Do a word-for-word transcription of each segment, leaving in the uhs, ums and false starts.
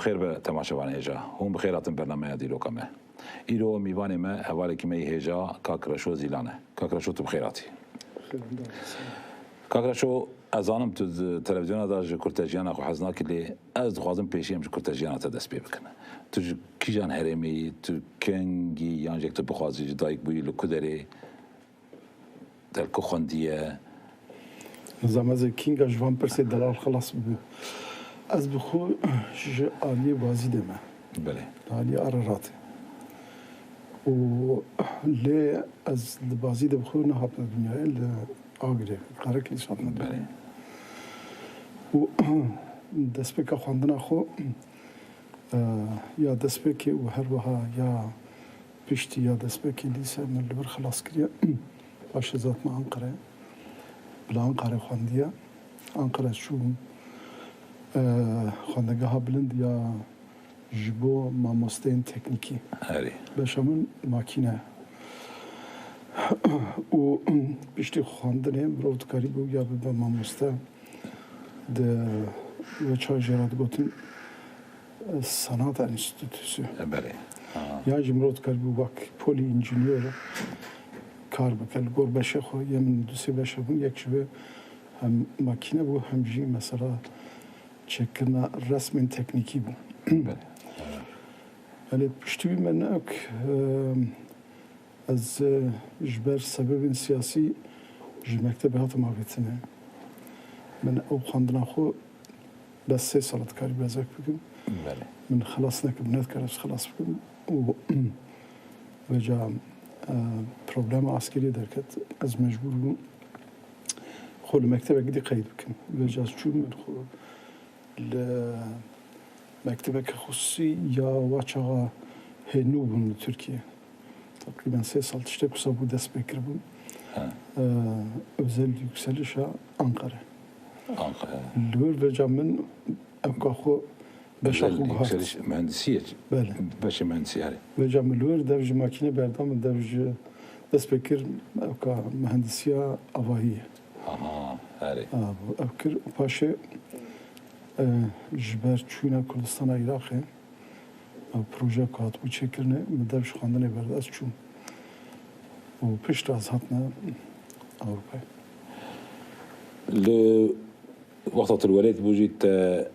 Xêr be temaşevanê hêja. Hûn bi xêr hatin bernameya Dîroka me. Îro mîvanê me hevalekî me yê hêja Kak Reşo Zîlan e. Kak Reşo, tu bi xêr hatî. Kak Reşo, ez zanim tu di televîzyona de ji kurtejiyana xwe hez nakî, lê ez dixwazim pêşî em ji kurtejiyana te dest pê bikin. Tu ji kîjan herêmê yî, tu kengî, yan jî yek tu bixwazî ji dayik bûyî li ku derê? Te li ku xwendiye? Nizam ez ê kînga ji van pirsê delal xilas bibim. Ez bi xwe ji aliyê Bazîdê me. Belê. Li aliyê Araratê. Û lê ez li Bazîdê bi xwe nehatime dinyayê, li Agirê, Karaklîs hatime dinyayê. Belê. Û destpêka xwendina xwe, e, ya destpêkê û her wiha ya piştî ya destpêkê lîse min li vir xilas kiriye. Paşê zat me Anqerê. Li Anqerê xwendiye. Anqere çûm, e, xwendegeha bilind ya ji bo mamosteyên teknîkî. Herî. Beşa min makîne. Û piştî xwendinê mirov dikarî bû ya bibe mamoste. Di wê çaxê jê re digotin, e, Sanat Enstitüsü. E, belê. Ha. Yan jî mirov dikarî bû wek polî-înjînyor kar bike. Li gor beşê xwe yê min du sê beşe bûn, yek ji wê hem makîne bû, hem jî mesela çêkirina resmên teknîkî bû. Belê. Belê, piştî wî me ne ewk, e, Ez, e, ji ber sebebên siyasî ji mektebê hatim avêtine. Min ew xwendina xwe bes sê sala dikarî bezek bikim. Belê. Min xilas nekir, nedikar ez xilas bikim. Û vêca, e, problema askeriyê derket. Ez mecbûr bûm xwe li mektebekî dî qeyd bikim. Vêca ez çûm, min xwe li mektebeke xusûsî ya wa çaxa hênû bûn li Tirkiye. Teqrîben sê sal tiştek wisa bû dest pê kiribûn. He. Ee, Özel Yükselişa Ankara. Ankara. Li wir vêca min ewka xwe beşa Özel xwe gihat. Yükseliş mühendisiye. Belê. Beşê mühendisî, herê. Vêca min li wir dev ji makînê berda, min dev ji dest pê kir ewka mühendisiya avahiyê. Aha, herê. Ev kir û paşê, e, ji ber çûna Kurdistana Iraqê, ev proje ku hatibû çêkirinê, min dev ji xwendinê berda, ez çûm. Û piştre ez hatime Ewropayê. Li wexta tu li welêt bû jî te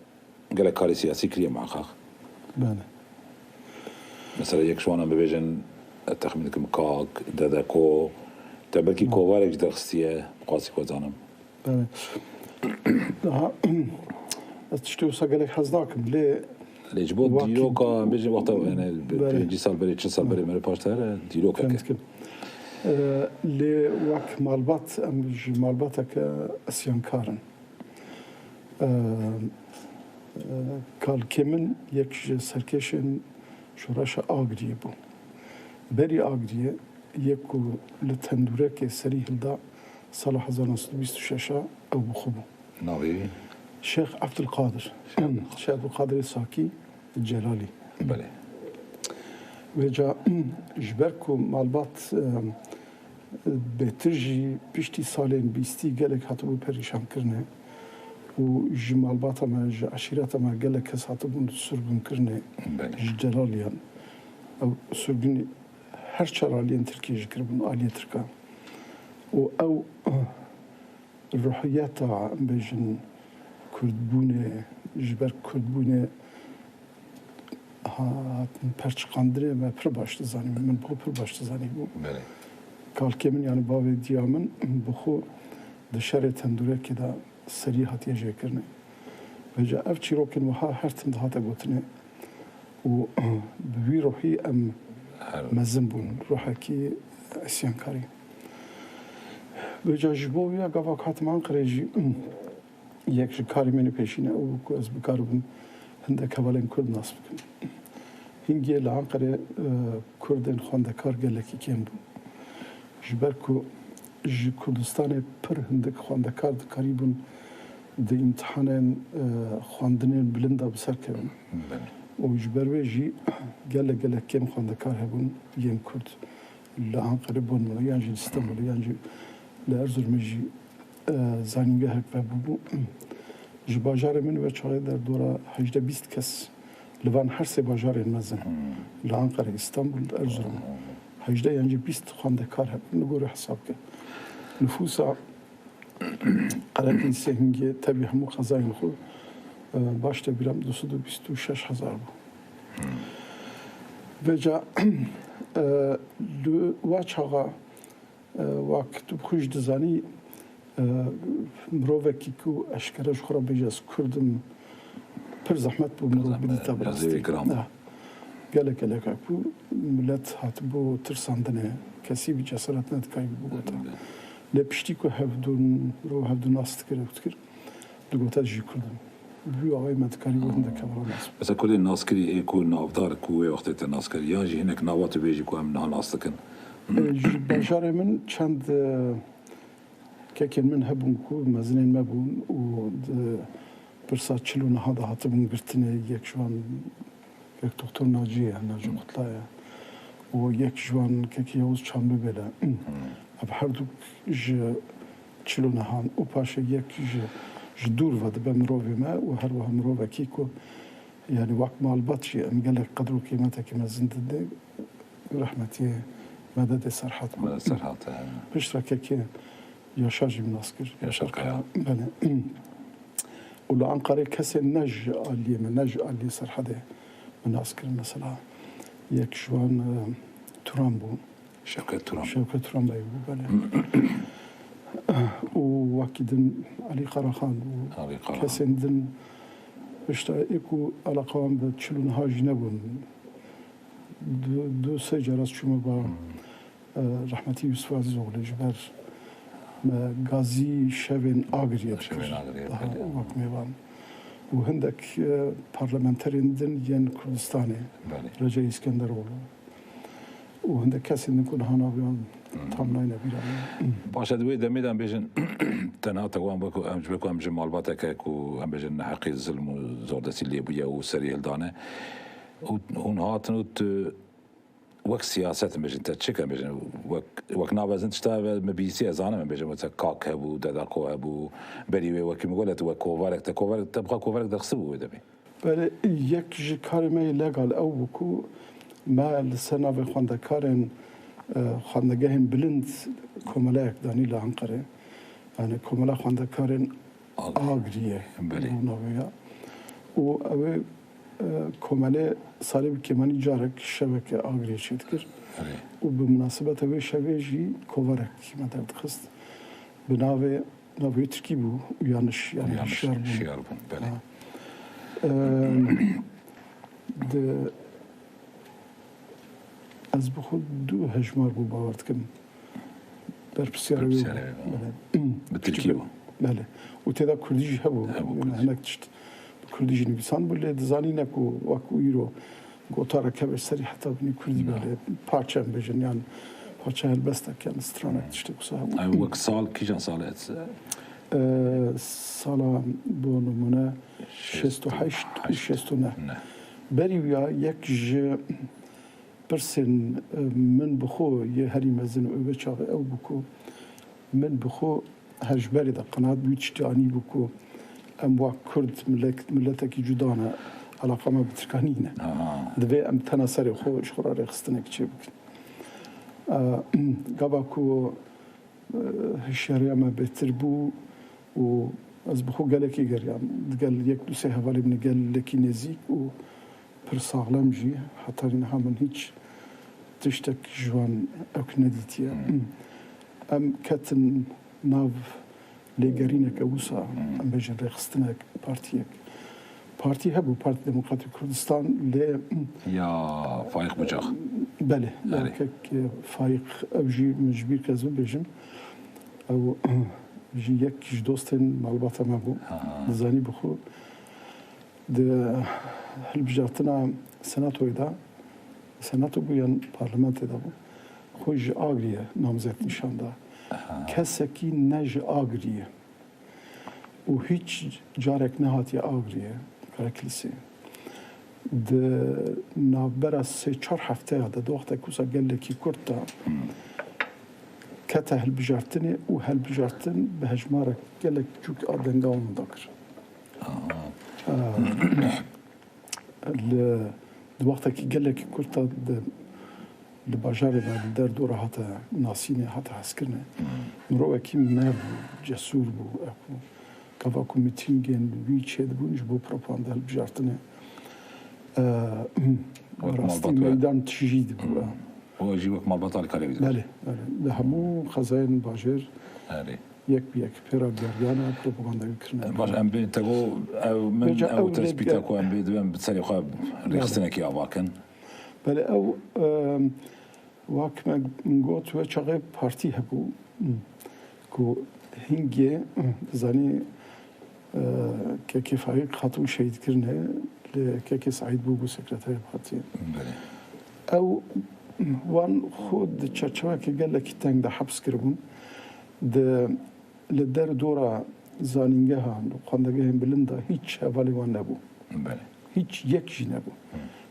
gelek karê siyasî kiriye muheqeq. Belê. Mesela yek ji wana bibêjin, ez texmîn dikim kak, dedeko, te belkî Belê. kovarek jî derxistiye, bi qasî xwe zanim. Belê. Daha ez tiştê wisa gelek hez nakim, lê Lê ji bo wek dîroka, em bêjin wexta, yani, Belê. pêncî sal berê, çil sal berê, Belê. mere paştir, dîrokeke. Fêm dikim. Ee, lê wek malbat, em ji malbateke isyankar in. Ee, e, kalkê min yek ji serkêşên şoreşa Agiriyê bû. Berî Agiriyê yek ku li tendûrekê serî hilda sala hezar neh sed û bîst û şeş a ew bi xwe bû. Navê wî? Şêx Ebdulqadir. Şêx Ebdulqadir. Şêx Ebdulqadirê Sakî Celalî. Belê. Vêca ji ber ku malbat, e, Bêtir jî piştî salên bîstî gelek hatibû perîşankirinê û ji malbata me, ji eşîreta me gelek kes hatibûn sirgûnkirinê Belê. ji Celaliyan. Ew sirgûnî her çar aliyên Tirkiyê jî kiribûn, aliyê Tirkan. Û ew ruhiyeta, em bêjin, Kurdbûnê, ji ber Kurdbûnê hatin perçiqandinê me pir baş dizanî, min bi xwe pir baş dizanî bû. Belê. Kalkê min, yani bavê diya min, bi xwe di şerê tendûrekê de serî hatiye jêkirinê. Vêca ev çîrokên wiha her tim dihate gotinê û bi wî ruhî em Her mezin bûn, ruhekî isyankarî. Vêca ji bo wî ya gava ku hatim Anqerê jî, yek ji karê min ê pêşîn ew bû ku ez bikaribim hindek hevalên Kurd nas bikim. Hingê li Anqerê, e, Kurdên xwendekar gelekî kêm bûn. Ji ber ku ji Kurdistanê pir hindik xwendekar dikarîbûn di îmtihanên, e, xwendinên bilind de bi ser kevin. Belê. Û ji ber wê jî gelek, gelek kêm xwendekar hebûn yên Kurd. Li Anqerê bûn, yan jî li Stenbolê, yan jî li Erzurumê jî, e, zanîngehek vebûbû. Ji bajarê min wê çaxê derdora hejdeh bîst kes Li van her sê bajarên mezin. Li Anqere, Îstanbul, Erzurum. Hejdeh yan jî bîst xwendekar hebûn. Li gorî hesab ke. Nifûsa Qereqîsê hingê tevî hemû qezayên xwe, e, baş te bîra min du sed û bîst û şeş hezar bû. Vêca, e, li wa çaxa, e, wek tu bi xwe jî dizanî, e, mirovekî ku eşkere ji xwe re bêje ez Kurd im, pir zehmet bû mirov bidîte bi rastî. Gelek gelek ku milet hatibû tirsandinê, kesî bi cesaret nedikarî bigota. Lê piştî ku hevdûn, mirov hevdû nas dikir û dikir, digot ez jî Kurd im. Bi wî awayî me dikarî wê hindek hevala nas bike. Mesela Kurdên naskirî ê ku navdar ku wê wextê te nas kir, yan jî hinek nava tu bêjî ku em niha nas dikin? E, ji bajarê min çend, e, kekên min hebûn ku mezinên me bûn û di pirsa çil û neha de hatibûn girtinê, yek ji wan kek Doktor Naci ye, Naci Kutla ye. Û yek ji wan kekî Yavuz Çambibêl e. Ev herdûk ji çil û nehan û paşê yek ji, ji dûr ve dibe mirovê me û her wiha mirovekî ku, yanî wek malbat jî em gelek qedr û qîmetekî mezin didê rehmetiyê Mededê Serhat bû. Medet Serhat, he. Piştre kekê Yaşar jî min nas kir. Yaşar Kaya. Belê. Û li Anqarê kesên ne ji aliyê me, ne ji aliyê Serhedê min nas kirin mesela. Yek ji wan, e, Turan bû. Şevket Turan. Şevket Turan Bey bû, belê. Û wekî din Alî Karaxan û Alî Karaxan. Kesên din, işte, ê ku eleqa wan bi çil û neha jî nebûn. Du, du sê cara ez çûme ba, e, rehmetî Yusuf Azîzoglê ji ber me gazî şevên Agiriyê dikir. Şevên Agiriyê, daha belê. Wek mêvan. Û hindek, e, parlamenterên din yên Kurdistanê. Belê. Recep Îskenderoğlu. Û hindek kesên din ku niha navê wan tam nayne bîra me. Baş e, di wê demê de em bêjin, tenha te wan wek em ji, wek em ji malbateke ku em bêjin neheqî zilm û zordestî lê bûye û serî hildane. Û hûn hatin û tu wek siyaset, em bêjin, te çi, em bêjin, wek, wek nabezin tişta ve me bîsî, ez zanim, em bêjin, mesela Kak hebû, Dedako hebû, berî wê wekî min got, tu wek kovarek, te kovarek, te bi xwe kovarek derxistibû wê demê. Belê, yek ji karê me yê legal ew bû ku me li ser navê xwendekarên, e, xwendegehên bilind komeleyek danî li Anqerê. Yani Komela Xwendekarên Agiriyê. Agiriyê. Belê. Bû navê ya. Û ew ê, e, komelê salê bi kêmanî carek şeveke Agiriyê çêdikir. Belê. Û bi munasebeta wê şevê jî kovarek me derdixist. Bi navê, navê Tirkî bû, Uyanış, yani Uyanış, hişyar bûn. Hişyar bûn, belê. Ha. Em, di, ez bi xwe du hejmar bû bawer dikim. Berpirsiyarê wê bû. Berpirsiyarê wê bû. Belê. Bi tirkî bû. Belê. Û tê de kurdî jî hebû. Hebû kurdî. Hinek tişt bi kurdî jî nivîsan bû, lê dizanî ne ku wek îro gotarek hebe serî heta binî kurdî bû, lê parçe em bêjin, yan parçe helbestek, yan stranek tiştek wisa hebû. Ev wek sal, kîjan salê? Ee, sala bo nimûne şêst û heşt û şêst û neh. Neh. Berî wîya yek ji pirsên, e, min bi xwe yê herî mezin û wê çaxê ew bû ku min bi xwe her ji berê de qenaat bû, tiştî anî bû ku em wek Kurd milek-, miletekî cuda ne, eleqa me bi Tirkan nîne. Aha. Divê em tena serê xwe ji xwe re rêxistinek çê bikin. E, gava ku hişyariya me bêtir bû û ez bi xwe gelekî geriyam. Digel yek du sê hevalê min gelekî nêzîk û pir saxlem jî. Heta niha min hîç tiştek ji wan ewk nedîtiye. Hmm. Em ketin nav lêgerîneke wisa, hmm, em bêjin rêxistinek, partiyek. Partî hebû, Partî Demokratîk Kurdistan, lê ya Faîq Bucak. Belê, ya kek, e, Faîq, ew jî min ji bîr kir ez bibêjim. Ew jî yek ji dostên malbata me bû. Ha. Dizanî bi xwe di hilbijartina senatoyê de, senato bû yan parlamentê de bû, xwe ji Agiriyê namzet nîşan da. Aha. Kesekî ne ji Agiriyê û hîç carek nehatiye Agiriyê, Karakilisê. Di navbera sê çar hefteya de, di wexteke wisa gelekî kurt de, hmm, kete hilbijartinê û hilbijartin bi hejmarek gelek çûk a denga wan winda kir. Aha. Ee, Li, di wextekî gelekî kurt de di, li bajarê me, li derdora hate nasînê, hate hezkirinê. Mirovekî mev bû, cesûr bû. Ev bû. Gava ku mîtîngên wî çêdibûn ji bo propaganda hilbijartinê, e, Wek rastî malbat we. Meydan tijî dibû. Û jî wek malbat alîkariyê wî dibû. Belê, belê. Li hemû xezayên bajêr Erê. Yek bi yek pê re geriyane, propaganda wî kirine. Baş, em bê te got, ev min, Vêca ew ew tespîta lêbge- ku em bê divên bi serê xwe rêxistinekî ava kin. Belê ew, em, wek me min got, wê çaxê partî hebû, em, ku hingê, em, dizanî, e, Kekê Faîq hatibû şehîdkirinê, lê Kekê Seîd bûbû sekreterê partiyê. Belê. Ew, em, wan xwe di çerçevekê gelekî teng de heps kiribûn. Di, li derdora zanîngehan û xwendegehên bilind de hîç hevalê wan nebû. Belê. Hîç yek jî nebû.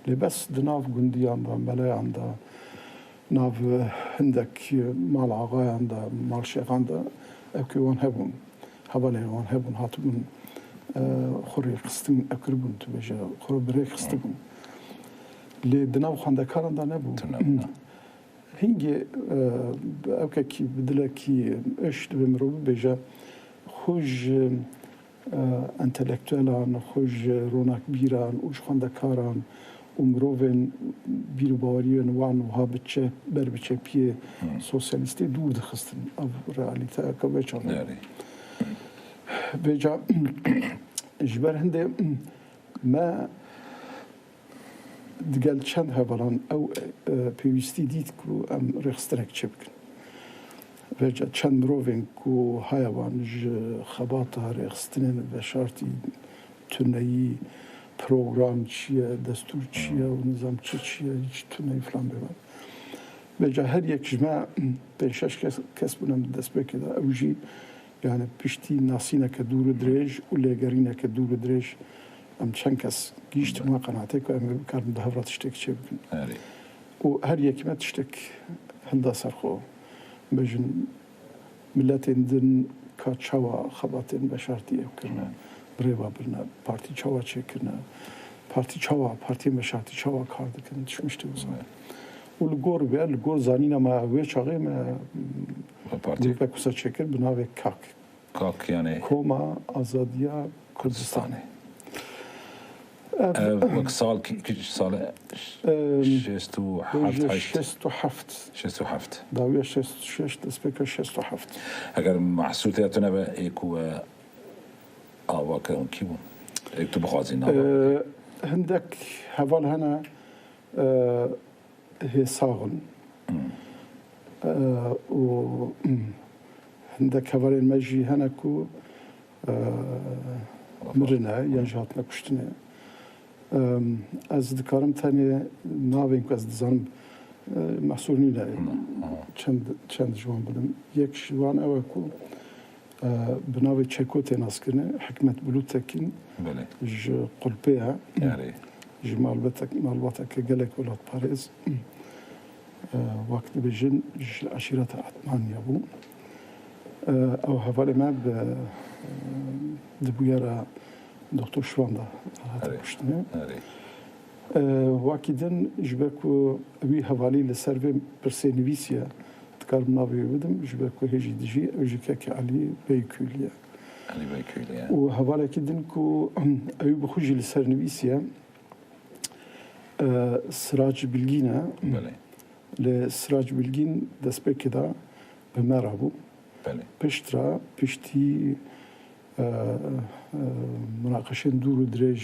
Lê bes di nav gundiyan de, meleyan de, nav, eh, hindek mal axayan de, mal şêxan de, ew kê wan hebûn. Hevalên wan hebûn, hatibûn, eh, xwe rêxistin, ew kiribûn, tu bêje, xwe bi rê xistibûn. Lê di nav xwendekaran de nebû. Tu nebû, ne? Hingê, e, bi ewkekî, bi dilekî iş divê mirov bibêje, xwe ji, e, entelektuelan, xwe ji ronakbîran û ji xwendekaran û mirovên bîr û baweriyên wan wiha bi çep, ber bi çepiyê sosyalîstê dûr dixistin. Ev realîteyeke wê çaxê. Erê. Vêca ji ber hindê me Digel çend hevalan ew, e, pêwîstî dît ku em rêxistinek çêbikin. Vêca çend mirovên ku haya wan ji xebata rêxistinên veşartî tuneyî, program çi ye, destûr çi ye û nizam çi çi ye, hîç tuneyî filan bêvan. Vêca her yek ji me pênc şeş kes, kes bûne di destpêkê de. Ew jî Yani piştî nasîneke dûr û dirêj û lêgerîneke dûr û dirêj em çend kes gihîştin we qenaatê ku em ê bikarin bi hev re tiştek çêbikin. Erê. Û her yekî me tiştek hilda ser xwe. Bêjin miletên din ka çawa xebatên veşartî ew kirine, bi rê ve birine, partî çawa çêkirine, partî çawa, partiyên veşartî çawa kar dikin, tişt miştê wisa. Û li gor vê, li gor zanîna me wê çaxê me Ve partî. Grûpek wisa çêkir bi navê kak. Kak yani. Koma Azadiya Kurdistanê. Ev, ev wek sal ki, ki sal Em, şêst û heft, bêje heşt. Şêst û heft. Şêst û heft. Dawiya şêst û şeş, destpêka şêst û heft. Eger mehsûl tê tune be, ê ku, e, ava kirin kî bûn? Ê tu bixwazî nava. E, hindek heval hene, e, hê sax in. Hmm. E, û, hmm, hindek hevalên me jî hene ku, e, mirine yan jî hatine kuştinê. Em, ez dikarim tenê navên ku ez dizanim, e, mehsûr nîne. Hmm. Çend, çend ji wan bidim. Yek ji wan ew e ku, e, bi navê Çeko tê naskirinê, Hikmet Bulût Tekîn Belê. Ji Qulpê ye. Erê. Ji malbetek-, malbateke gelek welatparêz, e, wek dibêjin, ji eşîreta Etmaniya bû. E, ew hevalê me bi, e, di bûyera Doktor Şivan de hate Erê. Kuştinê. Erê. E, wekî din ji ber ku wî hevalî li ser vê pirsê nivîsiye, dikarim navê wê bidim, ji ber ku hê jî dijî, ew jî Kekê Elî Beykûlî ye. Elî Beykûlî ye. Û hevalekî din ku ew bi xwe jî li ser nivîsiye, e, Sirac Bilgîn e. Belê. Lê Sirac Bilgîn destpêkê de bi me re bû. Belê. Piştre, piştî, e, e, munaqeşên dûr û dirêj,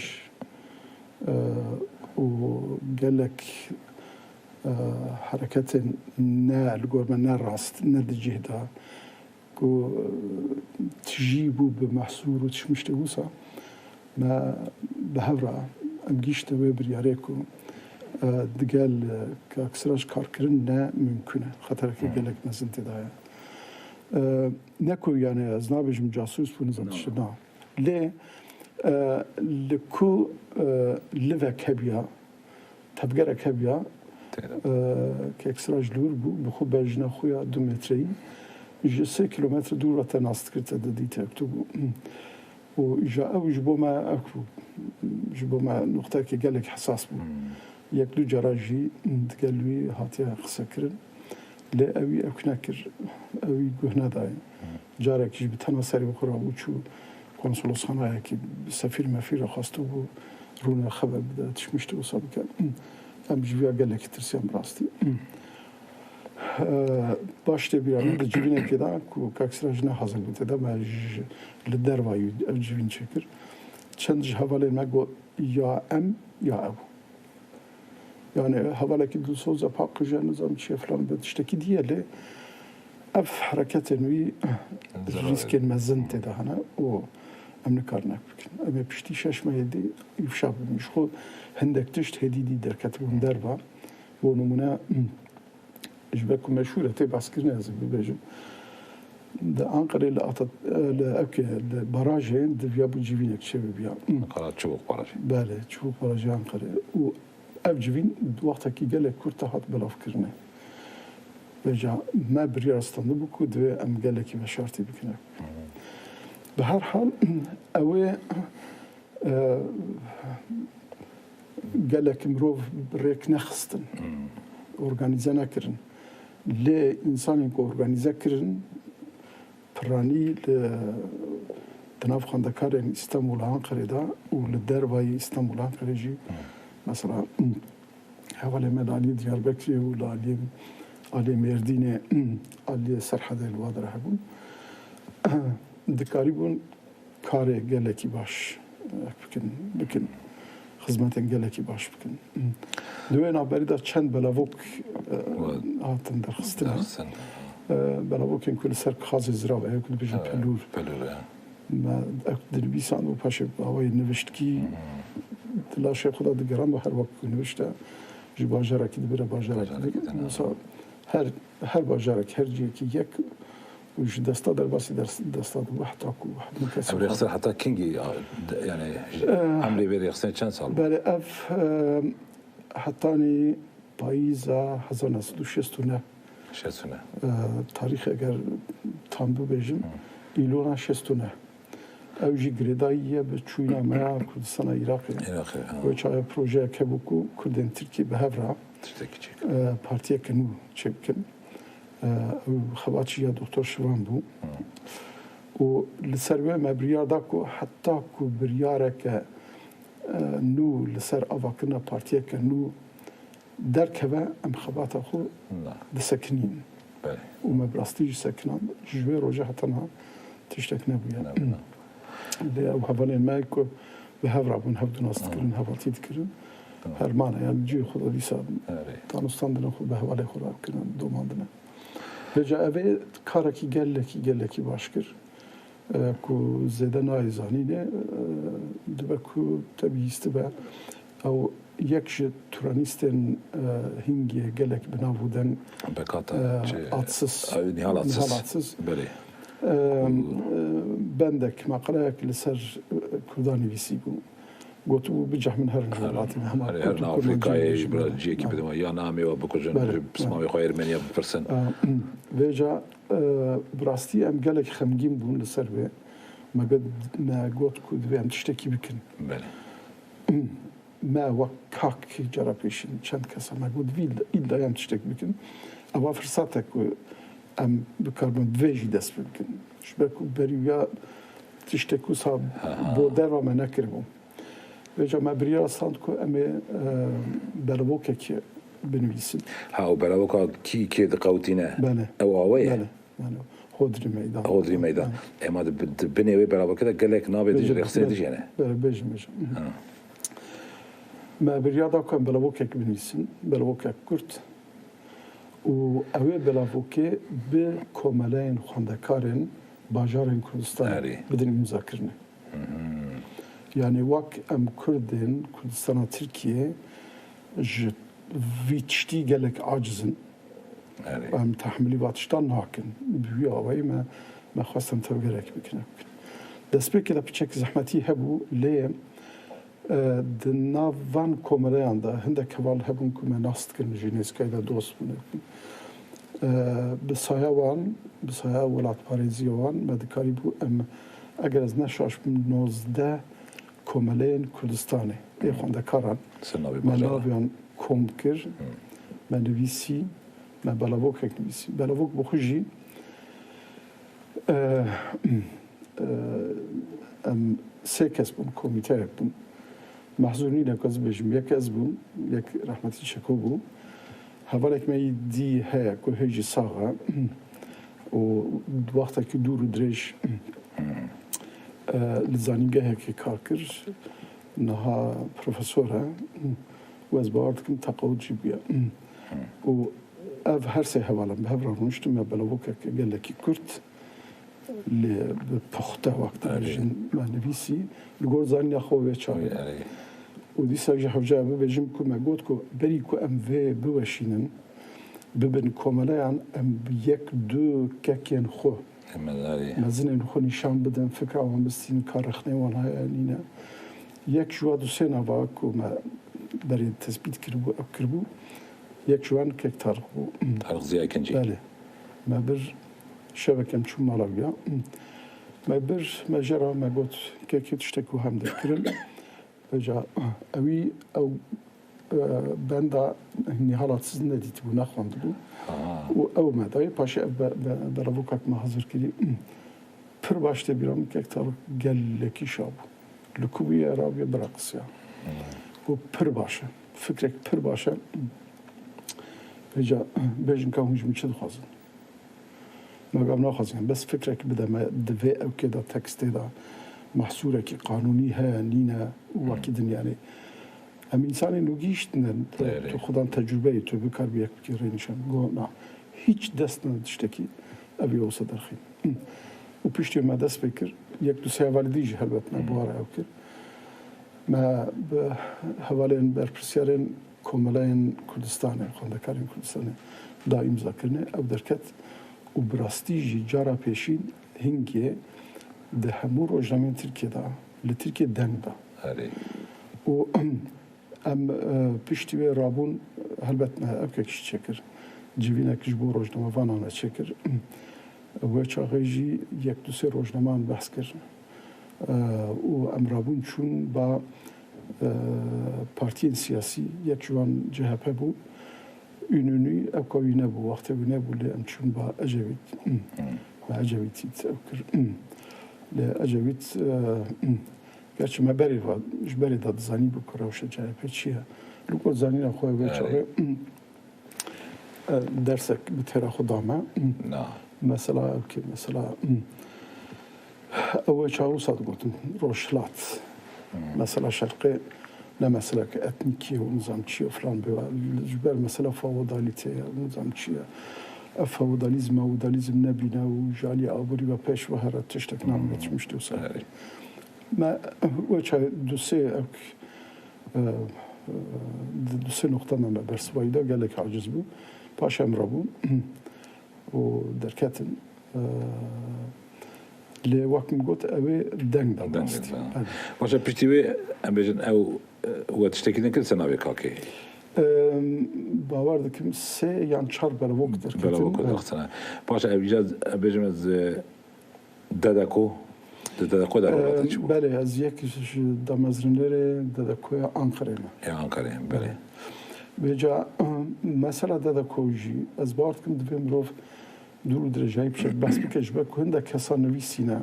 e, û gelek, e, hereketên ne, li gor me ne rast, ne di cih de, ku, e, tijî bû bi mehsûr û tişmiştê wisa, me bi hev re em gihîşte wê biryarê ku, e, digel, e, Kak Sirac karkirin ne mimkun e. Xetereke gelek mezin tê de ye. E, ne ku, yani, ez nabêjim casûs bû, nizam tişt, na. Lê, e, li ku, e, livek hebiya, tevgerek hebiya, Tê de. E, Kek Sirac li wir bû, bi xwe bejna xwe ya du metreyî, ji sê kîlometre dûr re te nas dikir, te didî, te tu bû. Û îja ew ji bo me, ew ku ji bo me nuqteyekî gelek hesas bû. Yek du cara jî digel wî hatiye qisekirin. Lê ew wî ew nekir, ew wî guh nedayê. Carek jî bi tena serê xwe re û çû konsolosxanayekî sefîr mefîr re xwestibû rûne xeber bide, tişt mişt wisa bike. Em ji vîya gelekî tirsiyan bi rastî. Baş tê bîra min di civînekê de ku kak Siraj ne hazir bû tê de, me ji, li derva yû ev civîn çêkir. Çend ji hevalên me got ya em ya ew. Yani hevalekî dilsoz e, paqij e, nizam çi ye filan be tiştekî diye lê ev hereketên wî rîskên mezin tê de hene û em nikarin ev bikin. Em ê piştî şeş mehê dî îfşa bibin. Ji xwe hindek tişt hêdî dî derketibûn derva. Bo nimûne, ji ber ku meşhûr e, tê behskirinê ez ê bibêjim. Di Anqerê li Atat-, li, ewkê, li barajê diviyabû civînek çêbibiya. Qala Çubuk Barajê. Belê, Çubuk Barajê Anqerê. Û ev civîn di wextekî gelek kurt de hat belavkirinê. Vêca me biryar standibû ku divê em gelekî veşartî bikin. Bi her hal, ew ê, e, gelek mirov bi rêk nexistin, organîze nekirin. Lê însanên ku organîze kirin, piranî li, di nav xwendekarên Îstanbul, Anqerê de û li dervayî Îstanbul, Anqerê jî, mesela, hevalê me li aliyê Diyarbekirê û li aliyê, aliyê Mêrdînê, aliyê Serhedê li wa dera hebûn, dikarîbûn karê gelekî baş, eh, bikin, bikin. Xizmetên gelekî baş bikin. Di wê navberî de çend belavok, eh, hatin derxistin. Derxistin. Eh, belavokên ku li ser kaxazê zirav e, ku dibêjin pelûr. Pelûr, ya. Me, ev dinivîsan û paşê bi awayê niviştkî di laşê xwe de digeran, her wek ku nivişte ji bajarekî dibire bajarekî. Bajarekî din. Wisa her, her bajarek, her cihekî yek û ji desta derbasî ders-, desta dibû heta ku hemû kes. Ev rêxistin heta kingî, a, de, yani, ji, eh, emrê vê rêxistinê çend sal bû? Belê, ev, eh, hetanî payîza hezar neh sed û şêst û neh. Şêst û neh. Eh, tarîxê eger tam bibêjim, îlona şêst û neh. Ew jî girêdayî ye bi çûyîna me ya Kurdistana Iraqê. Iraqê, ha. Wê çaxê projeyek hebû ku Kurdên Tirkî bi hev re, tiştekî çêkin, e, partiyeke nû çêbikin. E, ew xebat jî ya Doktor Şivan bû. Û li ser wê me biryar da ku heta ku biryareke, e, nû li ser avakirina partiyeke nû derkeve, em xebata xwe disekinîn. Belê. Û me bi rastî jî sekinan. Ji wê roja heta niha tiştek nebûye. Nebûye. Lê ew hevalên me ku bi hev re bûn, hev du nas dikirin, hevaltî dikirin. Tamam. Her mane, yani cihê xwe de dîsa danûstandine xwe bi hevalê xwe re kirin, domandine. Vêca ev ê karekî gelekî, gelekî baş kir. E, ku zêde nayê zanînê, e, dibe ku te bihîstibe. Ew yek ji turanîstên, e, hingê gelek bi nav û deng, Bekata, e, çi, Atsiz, ew Nihal Atsiz. Nihal Atsiz. Belê. E, e, bendek, meqaleyek li ser, e, Kurdan nivîsîbû. Gotibû, biceh min herin ji welatê me. Hema Kurd û Kurmancî bêjin. Herin Afrîkayê, ji ber cihekî bidin, ya namê we bikujin, pismamê xwe Ermeniya bipirsin. E, vêca, e, bi rastî em gelek xemgîn bûn li ser vê. Me got, me got ku divê em tiştekî bikin. Belê. Me wek kak cara pêşîn çend kesa me got, vî îlla em tiştek bikin. Ewa firsatek ku em bikaribin vê jî dest pê bikin. Ji ber ku berî ya tiştek wisa bo derva me nekiribû. Vêca me biryara stand ku em ê, e, belavokekê binivîsin. Ha, û belavoka kî kê diqewtîne? Belê. Ew awe ye? Belê. Yani, Hodrî Meydan. Hodrî Meydan. Yani. Ema di, di binê wê belavokê de gelek navê dijî rêxistinê dijî hene. Belê, bêjim, bêjim. Ha. Me biryar da ku em belavokek binivîsin, belavokek kurt. Û ew ê belavokê bi komeleyên xwendekarên bajarên Kurdistanê bidin îmzakirinê. Yani wek em Kurdên Kurdistana Tirkiyê ji vî tiştî gelek aciz in. Erê. Em tehmilî va tiştan nakin. Bi wî awayî me, me xwest em tevgerek bikin. Destpêkê de piçek zehmetî hebû, lê, e, di nav van komeleyan de hindek heval hebûn ku me nas dikin, ji nêzîkayî de dost bûne. E, bi saya wan, bi saya welatparêziya wan me dikarîbû em eger ez ne şaş bim, nozdeh komeleyên Kurdistanê ê xwendekaran me naviyan kom kir, me nivîsî, me belavokek nivîsî. Belavok bi xwe jî, e, e, em sê kes bûn, komîteyek bûn. Mehzûr nîne ku ez bêjim, yek ez bûm, yek rehmetî Çeko bû. Hevalek me yî dî heye ku hê jî sax e û wextekî dûr û dirêj, e, li zanîngehekê kar kir. Niha profesor e û ez bawer dikim teqawut jî bûye. Û ev her sê hevalan bi hev re rûniştin, me belavokeke gelekî kurt, lê bi puxte, wek dibêjin, me nivîsî, li gor zanîna xwe wê çaxê. Û dîsa ji hewce bibêjim ku me got ku berî ku em vê biweşînin, bibin komeleyan, em yek du kekên xwe, mezinên xwe nîşan bidin, fikra wan bistînin, ka rexnê wan heye nîne. Yek ji wa du sê nava ku me berê tespît kiribû, ev kiribû, yek ji wan kek Tariq bû. Tariq Ziya Kincî. Belê. Me bir şevek em çû mala wî ya. Me bir, me jê re me got, kekê tiştek û hem derkirin. Vêca ewî, ew, e, benda Nîhala Tiz nedîtibû, nexwendibû. Û ew me dayê, paşê ev be-, be-, belavokek me hazir kirî. Pir baş tê bîra min, kek Tariq gelekî şa bû. Li ku bûye, rabûye, bireqisiya. Got, pir baş e. Fikrek pir baş e. Vêca bêjin ka hûn ji min çi dixwazin? Me got, em naxwazin. Bes fikrek bide me, di vê ewkê de, tekstê de, mehsûrekî qanûnî heye, nîne û wekî din, yanî. Em însanên nû gihîştine, tu xudan tecrûbeyê, tu bikaribî yek bikî rênişan. Got, na, hîç dest ne tiştekî, ev ê wisa derxîn. Û piştî me dest pê kir, yek du sê hevalî dî jî helbet me bi wa re ew kir. Me bi hevalên berpirsyarên Komeleyên Kurdistanê, xwendekarên Kurdistanê da îmzakirinê, ew derket û bi rastî jî cara pêşîn hingê di hemû rojnameyên Tirkiyê de, li Tirkiyê deng da. Erê. Û em, e, piştî wê rabûn, helbet me ewkek jî çêkir. Civînek ji bo rojnamevanan me çêkir. Wê çaxê jî yek du sê rojnameyan behs kir. E, û em rabûn çûn ba, e, partiyên siyasî, yek ji wan C H P bû. Ûnûnî ewka wî nebû, wextê wî nebû, lê em çûn ba Ecevît. Ba Ecevîtî ew kir. Lê Ecevît, e, gerçi me berê va, ji berê de dizanî bû ku rewşa C H P çi ye. Li gor zanîna xwe wê çaxê, e, dersek bi têra xwe da me. Na. Mesela ew kê, mesela, ew ê çaxê wisa digotin, rojhilat. Mesela şerqê ne meseleke etnîkî ye û nizam çi ye filan bê, ji ber mesela feodalîtê ye û nizam çi ye. Ev feodalîzm, feodalîzm nebîne û ji alî aborî ve pêş ve here tiştek nam geçmişti wisa. Me wê çaxê du sê ew, e, e, du sê noqta me, me bersivayî da, gelek aciz bû. Paşê em rabûn û derketin. E, lê wek min got, ew ê deng da. Deng da. Belê. Baş e, piştî wê em bêjin ew, e, we tiştekî din kir ser navê kakê? E, bawer dikim sê yan çar belavok derketin. Belavok derxistine. Baş e, ev îcar, em bêjin ez, e, Dedeko, di Dedeko de, e, rol çi bû? Belê, ez yek ji damezrînerê Dedekoya Anqerê me. Ya Anqerê, belê. Vêca, e, mesela Dedeko jî, ez bawer dikim divê mirov dûr û dirêjayî bi şek behs bike, ji ber ku hindek kesa nivîsîne,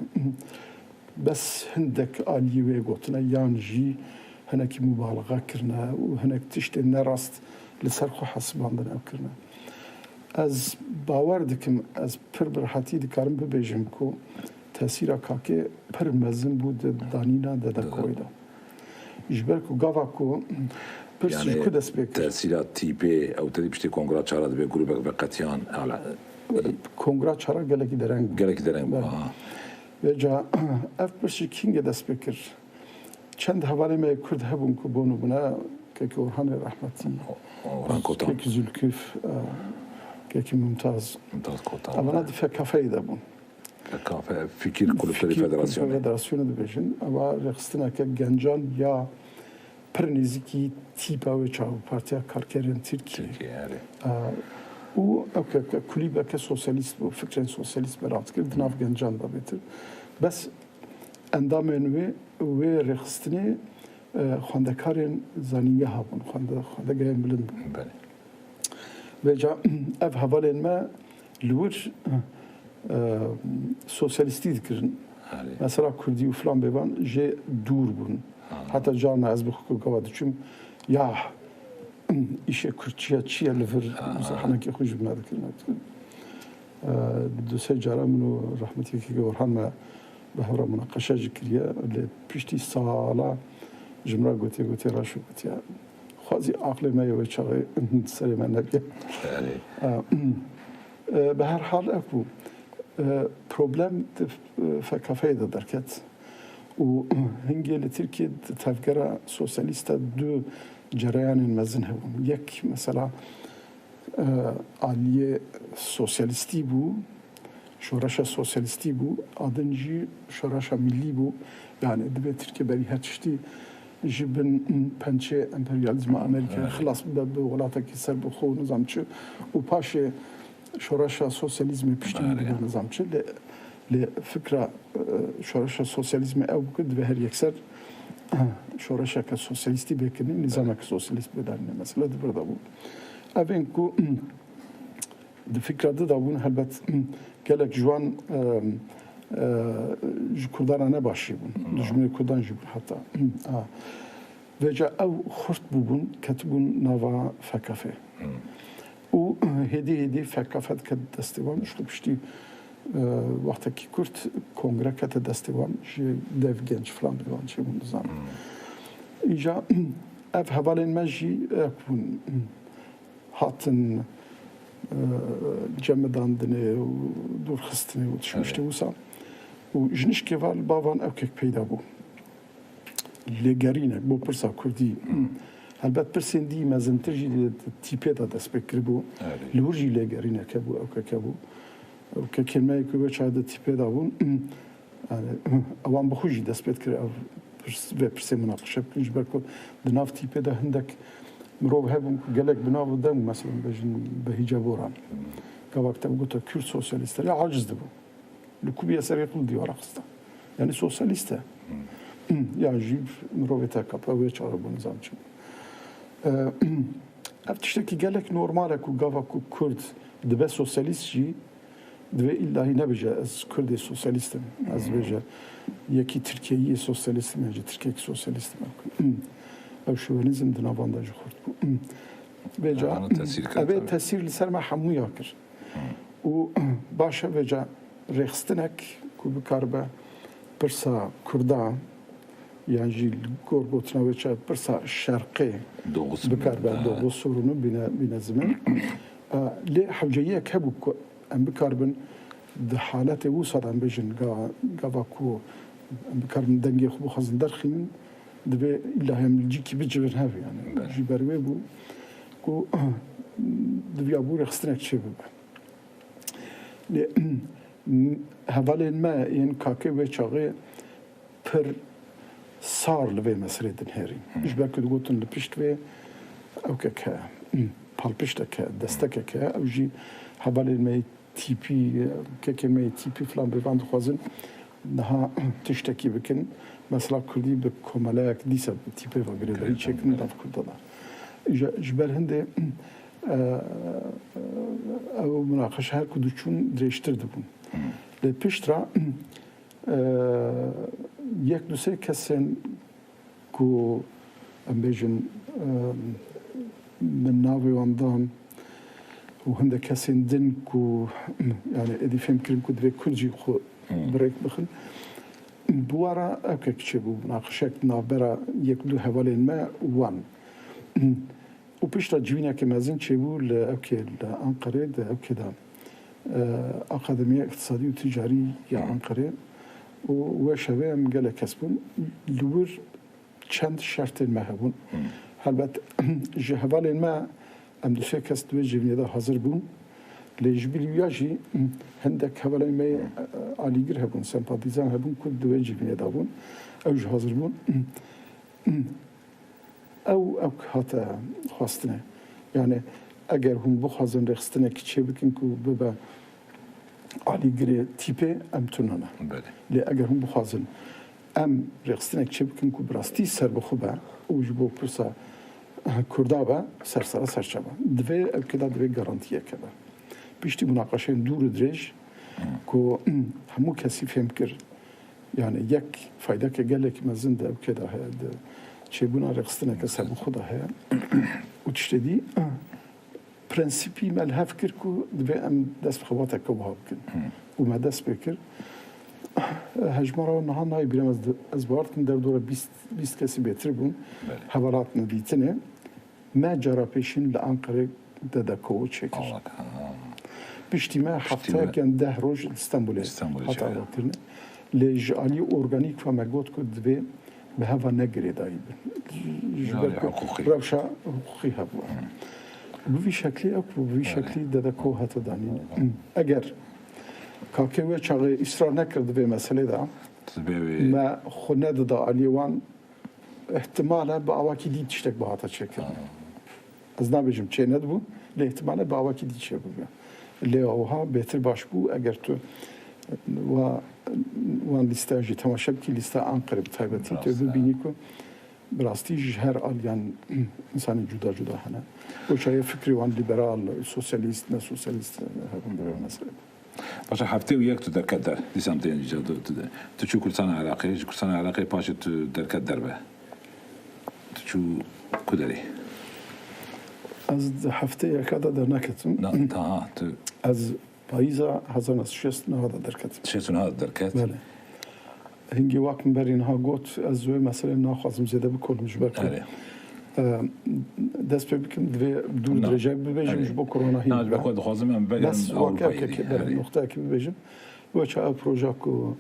bes hindek aliyê wê gotine, yan jî hinekî mubalaxa kirine û hinek tiştên nerast li ser xwe hesibandin ew kirine. Ez bawer dikim, ez pir bi rehetî dikarim bibêjim ku tesîra kakê pir mezin bû di danîna Dedekoyê de. Ji ber ku gava ku pirs ji ku dest pê kir? Tesîra tîpê, ew tedî piştî Kongra Çara dibê grûbek veqetiyan, hala. Kongra Çara gelekî dereng bû. Gelekî dereng bû, belê. Aha. Vêca ev pirs ji kîngê dest pê kir? Çend hevalê me yê Kurd hebûn ku bo nûmune Kekî Orhanê rehmetî, Orhan Kotan, Kekî Zülküf, e, Kekî Mumtaz. Mumtaz Kotan. Evana di F K F'yê de bûn. F K F, Fikir Kulüpleri Federasyonu. Fikir Kulüpleri Federasyonu dibêjin. Ewa rêxistineke gencan ya pir nêzîkî tîpa wê çax bû, Partiya Karkerên Tirkiyê. Tirkiye, erê. E, û ew ke, ke kulîbeke sosyalîst bû, fikrên sosyalîst belav dikir, di nav gencan de bêtir. Bes endamên wê, wê rêxistinê, e, xwendekarên zanîngeha bûn, xwende-, xwendegehên bilind bûn. Belê. Vêca ev hevalên me li wir, e, sosyalîstî dikirin. Erê. Mesela kurdî û filan bêvan jê dûr bûn. Aha. Heta carna ez bi xwe gava diçûm, ya îşê kurdçiya çi ye li vir, aha, wisa henekê xwe ji me dikirin. E, du sê cara min û rehmetî kekê Orhan me bi hev re munaqeşe jî kiriye. Lê piştî sala ji min re gotiye, gotiye, Raşo, gotiye, xwezî aqlê me yê wê çaxê serê me nebiye. Erê. E, e, bi her hal ev bû. E, problem di, e, F K F'yê de derket. Û hingê li Tirkiyê di tevgera sosyalîst de du cereyanên mezin hebûn. Yek mesela, e, aliyê sosyalîstî bû, şoreşa sosyalîstî bû, a din jî şoreşa millî bû. Yani divê Tirkiye berî her tiştî ji bin pençê emperyalîzma Amerîkayê, evet, xilas bibe, bi welatekî serbixwe û nizam çi û paşê şoreşa sosyalîzmê piştî wî, evet, bibe nizam çi. Lê, lê fikra, e, şoreşa sosyalîzmê ew bû ku divê her yekser, e, şoreşeke sosyalîstî bê kirin, nizameke, evet, sosyalîst bê darîne. Mesela di vir de bû. Evên ku di fikra di de bûn, helbet gelek ji wan, e, e, ji Kurdan re ne baş jî bûn. Hmm. Dijminê Kurdan jî bûn heta. A. Vêca ew xurt bûbûn, ketibûn nava F K F'ê. Hmm. Û hêdî hêdî F K F diket destê wan. Ji xwe piştî, e, wextekî kurt kongre kete destê wan. Ji dev genç filan bê wan çêbûn dizanin. Hmm. Îja ev hevalên me jî ev bûn. Hatin, e, cemidandinê û dûrxistinê û tişt, evet, wisa. Û ji nişkê ve li ba van ewkek peyda bû. Lêgerînek bo pirsa kurdî. Hmm. Helbet pirsên dî mezintir jî li tîpê de dest pê kiribû. Evet. Li wir jî lêgerînek hebû, ewkek hebû. Ewkekên me ku wê çaxê di tîpê de bûn, yani, ewan bi xwe jî dest pê dikir ev pirs, vê pirsê munaqeşe bikin, ji ber ku di nav tîpê de hindek mirov hebûn ku gelek bi nav û deng, mesela, bêjin Behîce Boran. Gava ku te gote Kurd sosyalîst e, ya aciz dibû. Li ku bûye serê xwe li dîwara xiste. Yani sosyalîst e. Ya jî mirovê T K P wê çaxê bû nizam çi bû. Ev tiştekî gelek normal e ku gava ku Kurd dibe sosyalîst jî, divê îllahî nebêje, "Ez Kurdê sosyalîst im." Ez bêje, "Yekî Tirkiyeyî sosyalîst im, ji Tirkiyekî sosyalîst im." Ev şovenîzm di navan de jî xurt bû. Vêca, evê tesîr li ser me hemûya kir. Û baş e, vêca rêxistinek ku bikaribe pirsa Kurda, yan jî li gor gotina wê çaxê pirsa Şerqê, Doğu sorunu, bikaribe, ha, Doğu sorunu bîne, bîne ziman. E, lê hewceyiyek hebû ku em bikaribin di haletê wisa de, em bêjin, ga-, gava ku em bikaribin dengê xwe bixwazin derxînin, divê îlla em li cîkî bicivin hev, yani. Belê. Ji ber wê bû ku diviyabû rêxistinek çêbibe. Lê hevalên me yên kakê wê çaxê pir sar li vê meselê dinihêrîn. Hı. Ji ber ku digotin li pişt vê ewkek heye, palpiştek heye, destekek heye. Ew jî hevalên me yê tîpî, kekê me yê tîpî filan bêvan dixwazin niha tiştekî bikin. Mesela kurdî bi komeleyek dîsa bi tîpê ve girêdayî çêkin nav Kurda de. Ji, ji ber hindê, e, ew munaqeşe her ku diçûn dirêjtir dibûn. Hı. Lê pişt re, e, yek du sê kesên ku em bêjin, e, min navê wan dan û hindek kesên din ku, yani, êdî fêm kirin ku divê Kurd jî xwe, hmm, bi rêk bixin. Bi wa re ewkek çêbû, munaqeşek navbera yek du hevalên me wan. Û pişta civîneke mezin çêbû li ewkê li Anqerê, di ewkê de, e, Akademiya Îqtisadî û Ticarî ya, hmm, Anqerê. Û wê şevê em gelek kes bûn. Li wir çend şertên me hebûn. Hmm. Helbet ji hevalên me em du sê kes di wê civînê de hazir bûn. Lê ji bilî ya jî hindek hevalên me, hmm, alîgir hebûn, sempatîzan hebûn ku di wê civînê de bûn. Ew jî hazir bûn. Ew, ew hate xwestinê. Yani eger hûn bixwazin rêxistinekî çêbikin ku bibe alîgirê tîpê, em tune ne. Belê. Lê eger hûn bixwazin em rêxistinek çêbikin ku bi rastî serbixwe be û ji bo pirsa Kurda be, ser sera ser çava. Divê ew kêda divê garantiyeke be. Piştî munaqeşeyên dûr û dirêj ku hemû kesî fêm kir, yani yek faydeke gelek mezin di ew kêda heye, di çêbûna rêxistineke serbixwe de heye û tiştê dî, prensîpî me li hev kir ku divê em dest bi xebateke wiha bikin. Û me dest pê kir. Hejmara niha nayê bîra me, ez di-, ez bawer dikim derdora bîst, bîst kesî bêtir bûn. Belê. Heval hatine dîtinê. Me cara pêşîn li Anqerê D D K O çêkir. Allah, ha. Piştî me Piştî me hefteyek yan deh roj li Stenbolê Stenbolê hate çêkir. Avakirinê. Lê ji alî organîk ve me got ku divê bi heva ne girêdayî bin. Ji ber Yarê ku hiqûqî. Rewşa hiqûqî hebû. Bi vî şeklî ew, bi vî Yarê. Şeklî D D K O hate danîn. Eger kakê wê çaxê îsrar nekir di vê meselê de, Sibê wê me xwe nedida aliyê wan, ihtimal e bi awakî dî tiştek bihata çêkirin. Ha. Ez nabêjim çê nedibû, lê ihtimal e bi awakî dî çêbûbû. Lê wiha bêtir baş bû, eger tu wa-, wan lîsteya jî temaşe bikî, lîsteya Anqerê bi taybetî, tu Rast e. Bibînî ku bi rastî ji her aliyan insanên cuda cuda hene. Weşa yê fikrê wan lîberal, sosyalîst, ne sosyalîst hebin bi vê meselê. Paşa heftê û yek tu derket der. Dîsan tê îca tu, tu, tu çû Kurdistana Iraqê, ji Kurdistana Iraqê paşê tu derket derve. Tu çû ku derê? Ez di heftê yeka de derneketim. Na, ta ha, tu Ez payîza hezar neh sed şêst niha de derketim. Şêst niha de derket. Belê. Hingî wek min berî niha got, ez wê meselê naxwazim zêde bikolim ji ber ku, Erê. e, dest pê bikim, divê dûr Na. Dirêjek bibêjim Erê. Ji bo korona hîn Na, ji be. Bo ku dixwazim em vegerin Bes wek Ewropayê ev dî. Kekê, belê, Erê. Noqteya kê bibêjim. Weça ev proja ku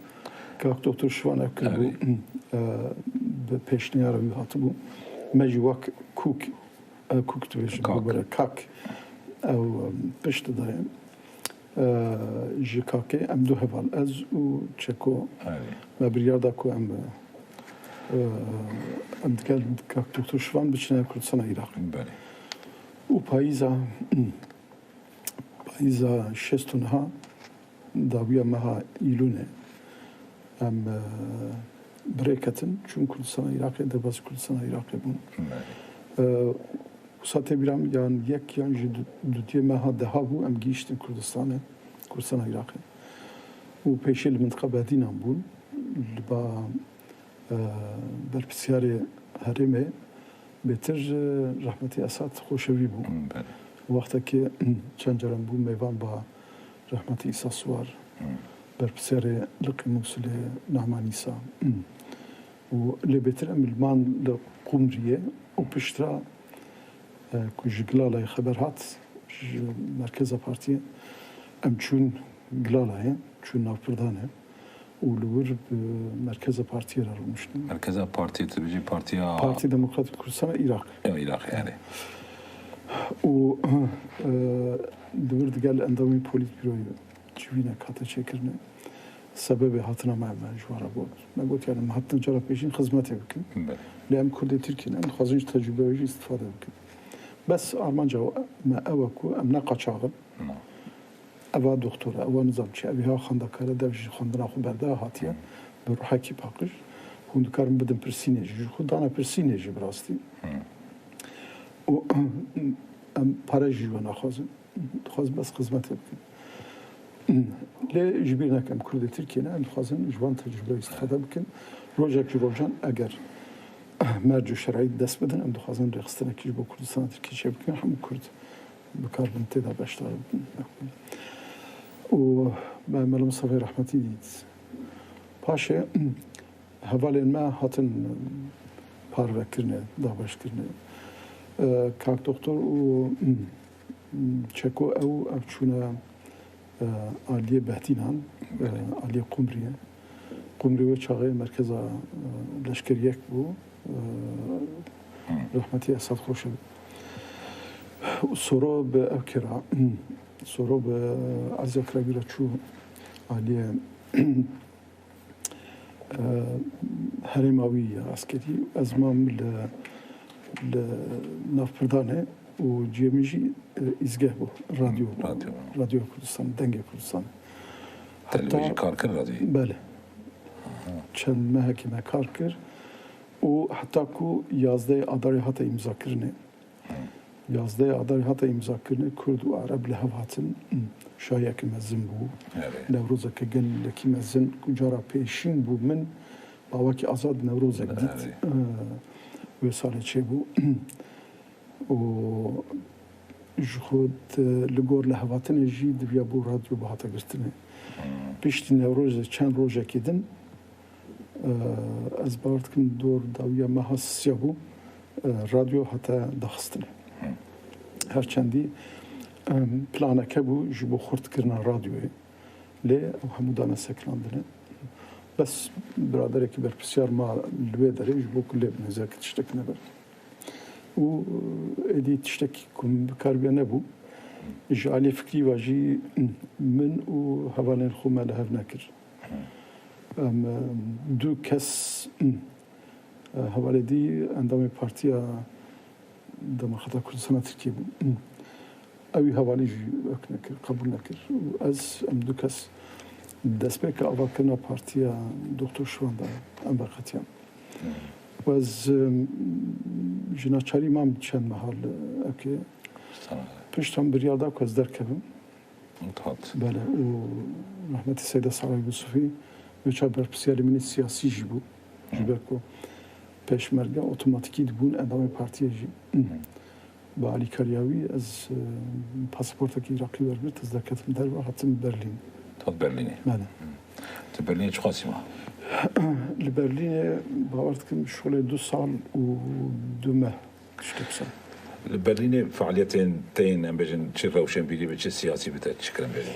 kak Doktor Şivan ev kiribû, Erê. E, bi pêşniyara wî hatibû. Me jî wek kûk, e, kûk dibêjin, Kak. Bibire kak. Ew, e, pişt daye. E, ji kakê em du heval, ez û Çeko, Erê. Me biryar da ku em, e, em digel kak Doktor Şivan biçine Kurdistana Iraqê. Belê. Û payîza, payîza şêst û neh, dawiya meha Îlûnê, em, e, birêketin, çûn Kurdistana Iraqê, derbasî Kurdistana Iraqê bûn. Belê. E, Wisa tê bîra min yan yek yan jî du-, dudiyê meha deha bû, em gihîştin Kurdistanê, Kurdistana Iraqê. Û pêşê li mintiqa Bedînan bûn. Li ba, e, berpirsiyarê herêmê bêtir, e, rehmetî Esad Xoşevî bû. Hmm, belê. Wextekê çend caran bû mêvan ba rehmetî Îsa Siwar, Hmm. berpirsiyarê liqê Mûsilê Nahman Îsa. Hmm. Û lê bêtir em li man li Qumriyê û piştre, e, ku ji Gilalayê xeber hat, ji merkeza partiyê em çûn Gilalayê, çûn nav Pirdanê û li wir bi merkeza partiyê re rûniştin. Merkeza partiyê, tu dibêjî partiya Partî Demokratîk Kurdistana Iraq. Ya Iraq, yani. Û, e, li wir digel endamên polîtbîroyê civînek hate çêkirinê. Sebebê hatina me, me ji wan re got. Me got, yani, em hatin cara pêşîn xizmetê bikin. Belê. Lê em Kurdê Tirkiyê ne, em dixwazin ji tecrûbeya wê jî îstifade bikin. Bes armanca me ew e ku em ne qaçax in. Na. Eva doktor e, ewa nizam çi, ev ya xwendekar e, dev ji xwendina xwe berda hatiye. Hmm. Bi ruhekî paqij. Hûn dikarin bidin pirsînê jî. Ji xwe dane pirsînê jî bi rastî. Hmm. Û em pare jî ji we naxwazin. Dixwazin bes xizmetê bikin. Lê ji bîr nekin, em Kurdê Tirkiyê ne, em dixwazin ji van tecrûbeyê îstifade bikin. Rojek ji rojan eger merc û şeraît dest bidin, em dixwazin rêxistinekî ji bo Kurdistana Tirkiyê çêbikin, hemû Kurd bikarbin tê de beşdar bibin. Û me Mela Mistefayê rehmetî dît. Paşê hevalên me hatin parvekirinê, dabeşkirinê. E, Kak Doktor û, m, Çeko ew, ev çûne, e, aliyê Behdînan, e, Belê. Aliyê Qumriyê. Qumrî wê çaxê merkeza, e, leşkeriyek bû. E, Hmm. Rehmetî Esad Xoşevî. Soro bi ev kira, Soro bi Azya Kiravî re çû aliyê e, herêma wî ya eskerî. Ez mam li, li nav Pirdanê û cihê min jî, e, îzgeh bû, radyo bû. Radyo. Radyoya Kurdistan, Dengê Kurdistan. Te li wê jî kar kir radyayê? Belê. Aha. çend mehekî me kar kir û heta ku yazdehê Adarê hate îmzakirinê. Yazdehê Adarê hate îmzakirinê Kurd û Ereb li hev hatin, şayeke mezin bû. Evet. Newrozeke gelekî mezin ku cara pêşîn bû min bawekî Azad Newrozek dît. Evet. Wê salê çêbû. Û ji xwe di, li gor li hevatinê jî diviya bo radyo bihata girtinê. Piştî Newrozê çend rojekê din, e, ez bawer dikim dor dawiya meha sisiya bû, e, radyo hate daxistinê. Her çendî, em, planeke bû ji bo xurtkirina radyoyê. Lê ew hemû dane sekinandinê. Bes biraderekî berpirsiyar ma li wê derê ji bo ku lê binêzerkî tiştek nebe. Û, e, êdî tiştekî ku min bikaribe nebû. Ji aliyê fikrî ve jî min û hevalên xwe me li hev nekir. Em, e, du kes, e, hevalê dî endamê Partiya Demokrata Kurdistana Tirkiyê bû. Ewî hevalî jî wek nekir, qebûl nekir. Û ez, em du kes destpêka avakirina partiya Doktor Şivan de em veqetiyan. Û ez, em, ji naçarî mam çend meha li ewkê. Pişt em biryar da ku ez derkevim. Hat. Bele, û rehmetî Seyda Sara Yusufî, wê çax berpirsiyarê min ê siyasî jî bû. Ji ber ku pêşmerge otomatîkî dibûn endamê partiyê jî. Bi alîkariya wî ez, e, pasaportekî Iraqî wergirt, ez derketim derve, hatim Berlîn. Hat Berlînê. Bele. Ti Berlînê çiqasî ma? Li Berlînê bawer dikim şolê du sal û du meh tiştek ser. Li Berlînê fealiyetên te yên, em bêjin, çi rewşenbîrî be, çi siyasî be, te çi kirin bêjin?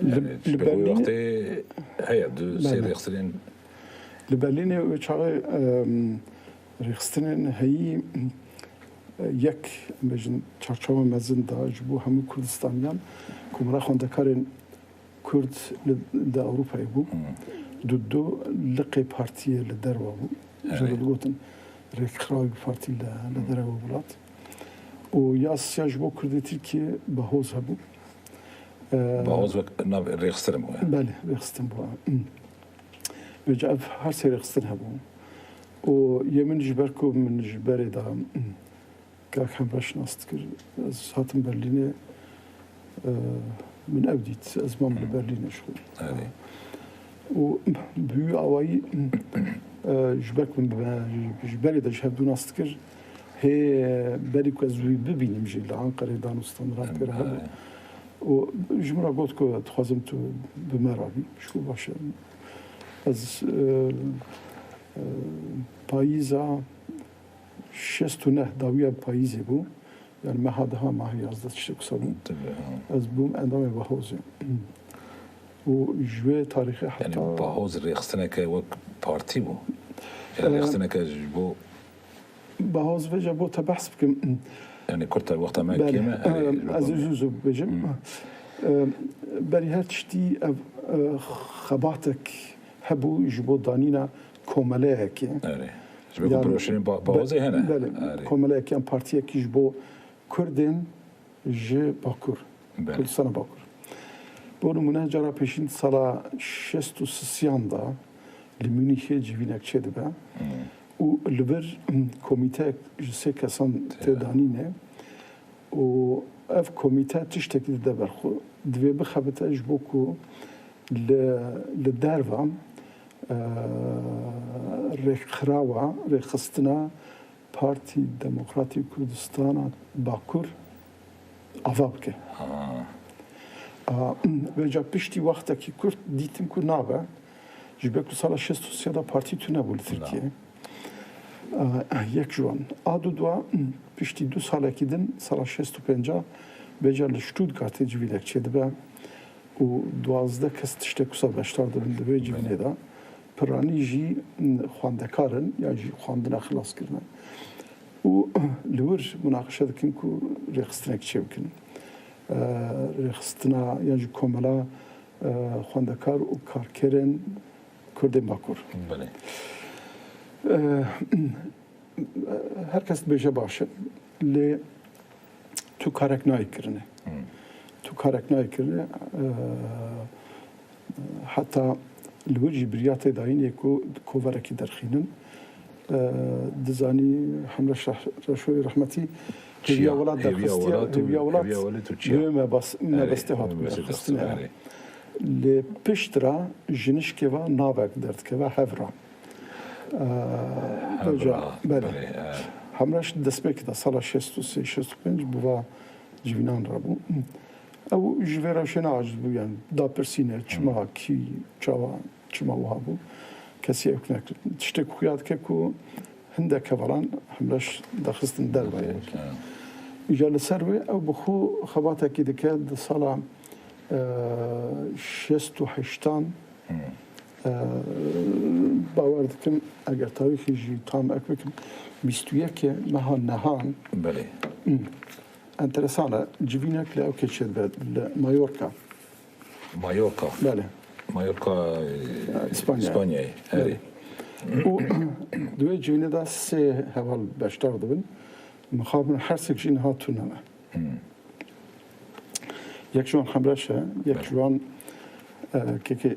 Li, yani, li ji ber wê Berlînê wextê heye, du sê Bele. rêxistinên Li Berlînê wê çaxê, em, rêxistinên heyî, e, yek, em bêjin, çarçowa mezin da ji bo hemû Kurdistaniyan, Komara Xwendekarên Kurd li, li Ewropayê bû. Du du liqê partiyê li derve bû. Evet. Jê re digotin rêkxirawî bi partî li, li derve welat. Û ya sisiya ji bo Kurdê Tirkiyê Bahoz hebû. E, Bahoz wek nav rêxistin bû, ya? Belê, rêxistin bû. Vêca ev her sê rêxistin hebû. Û yê min ji ber ku min ji berê de, kak Hemreş nas dikir, ez hatim Berlînê, e, min ew dît, ez mam li Berlînê ji xwe. Erê. Û bi wî awayî, e, ji ber ku min bi, ji berê de ji hevdû nas dikir, hê berî ku ez wî bibînim jî li Anqerê danûstan ran pê re hebû. Erê. Û ji min re got ku dixwazim tu bi me re bî. Ji xwe baş e. Ez, e, e, payîza şêst û neh, dawiya payîzê bû. Yani meha deha, meha yazdeh tiştek wisa bû. Tabii, ha. Ez bûm endamê Bahozê. Û ji wê tarîxê Yani heta Bahoz rêxistineke wek partî bû? Yani Ee, rêxistineke ji bo Bahoz vêca bo te behs bikim. Yani kurta wexta me Belê. kêm e, Ee, erê, ji bo ez me. zû zû bibêjim. Ee, berî her tiştî ev, e, xebatek hebû ji bo danîna komeleyekê. Erê. Ji ber ku Yani, biroşînên ba-, be-, Bahozê hene. belê, Erê. komeleyek yan partiyekî ji bo Kurdên ji Bakur, Belê. Kurdistana Bakur. Bo nimûne cara pêşîn sala şêst û sisiyan de li Munîxê civînek çêdibe û li vir komîteyek ji sê kesan tê danîne û ev komîte tiştekî dide ber xwe. Divê bixebite ji bo ku li, li derve, e, rêkxirawa, rêxistina Partî Demokratî Kurdistana Bakur ava bike. Ha. A, vêca piştî wextekî kurt dîtin ku nabe, ji ber ku sala şêst û sê de partî tune bû li Na. Tirkiye. A, yek ji wan. A du dua, piştî du salekî din, sala şêst û pênc, vêca li Stuttgartê civînek çêdibe. û duwazdeh kes tiştek wisa beşdar dibin di vê civînê de. Piranî jî xwendekar in, ya jî xwendina xilas kirine. Û li wir munaqeşe dikin ku rêxistinek çêbikin. E, rêxistina, yan jî komela, e, xwendekar û karkerên Kurdên Bakur. Belê. E, her kes dibêje baş e, lê tu karek nayê kirine. Hmm. Tu karek nayê kirine, e, heta Li wir jî bi riya tê dayîn ê ku koverekî derxînin. E, dizanî Hemreş Reh-, Reşoyê rehmetî hêviya welat derxistiye, hêviya welat û hêviya welat hêviya welat û çiya. Wê mebas-, Erê, mebestê hat mebestê derxistin, derxistin, erê. Erê. Lê pişt ra ji nişkê ve navek derdikeve hev ra. E, Hev ra, belê. Belê, e. Hemreş destpêkê de sala şêst û sê şêst û pênc bi va civînan re bû. Ew ji vê rewşê neaciz bû, yani da pirsîne, çima, kî, çawa, çima wiha bû, kesî ew nekir. Tiştê ku xuya dike ku hindek hevalan Hemreş daxistin derve yek. Îja li ser wê ew bi xwe xebatekî dike di sala, e, şêst û heştan, e, bawer dikim eger tarîxî jî tam ek bikim, bîst û yekê meha nehan. Belê. Enteresan e, civînek li ew keçê dibe, li Mallorca. Mallorca. Belê. Mallorca, e, İspanya. İspanyayê. Erê. Belê. Û di wê civînê de sê heval beşdar dibin. Mixabin her sek jî niha tune ne. Yek ji wan Hemreş e, yek Belê. Ji wan, e, kekê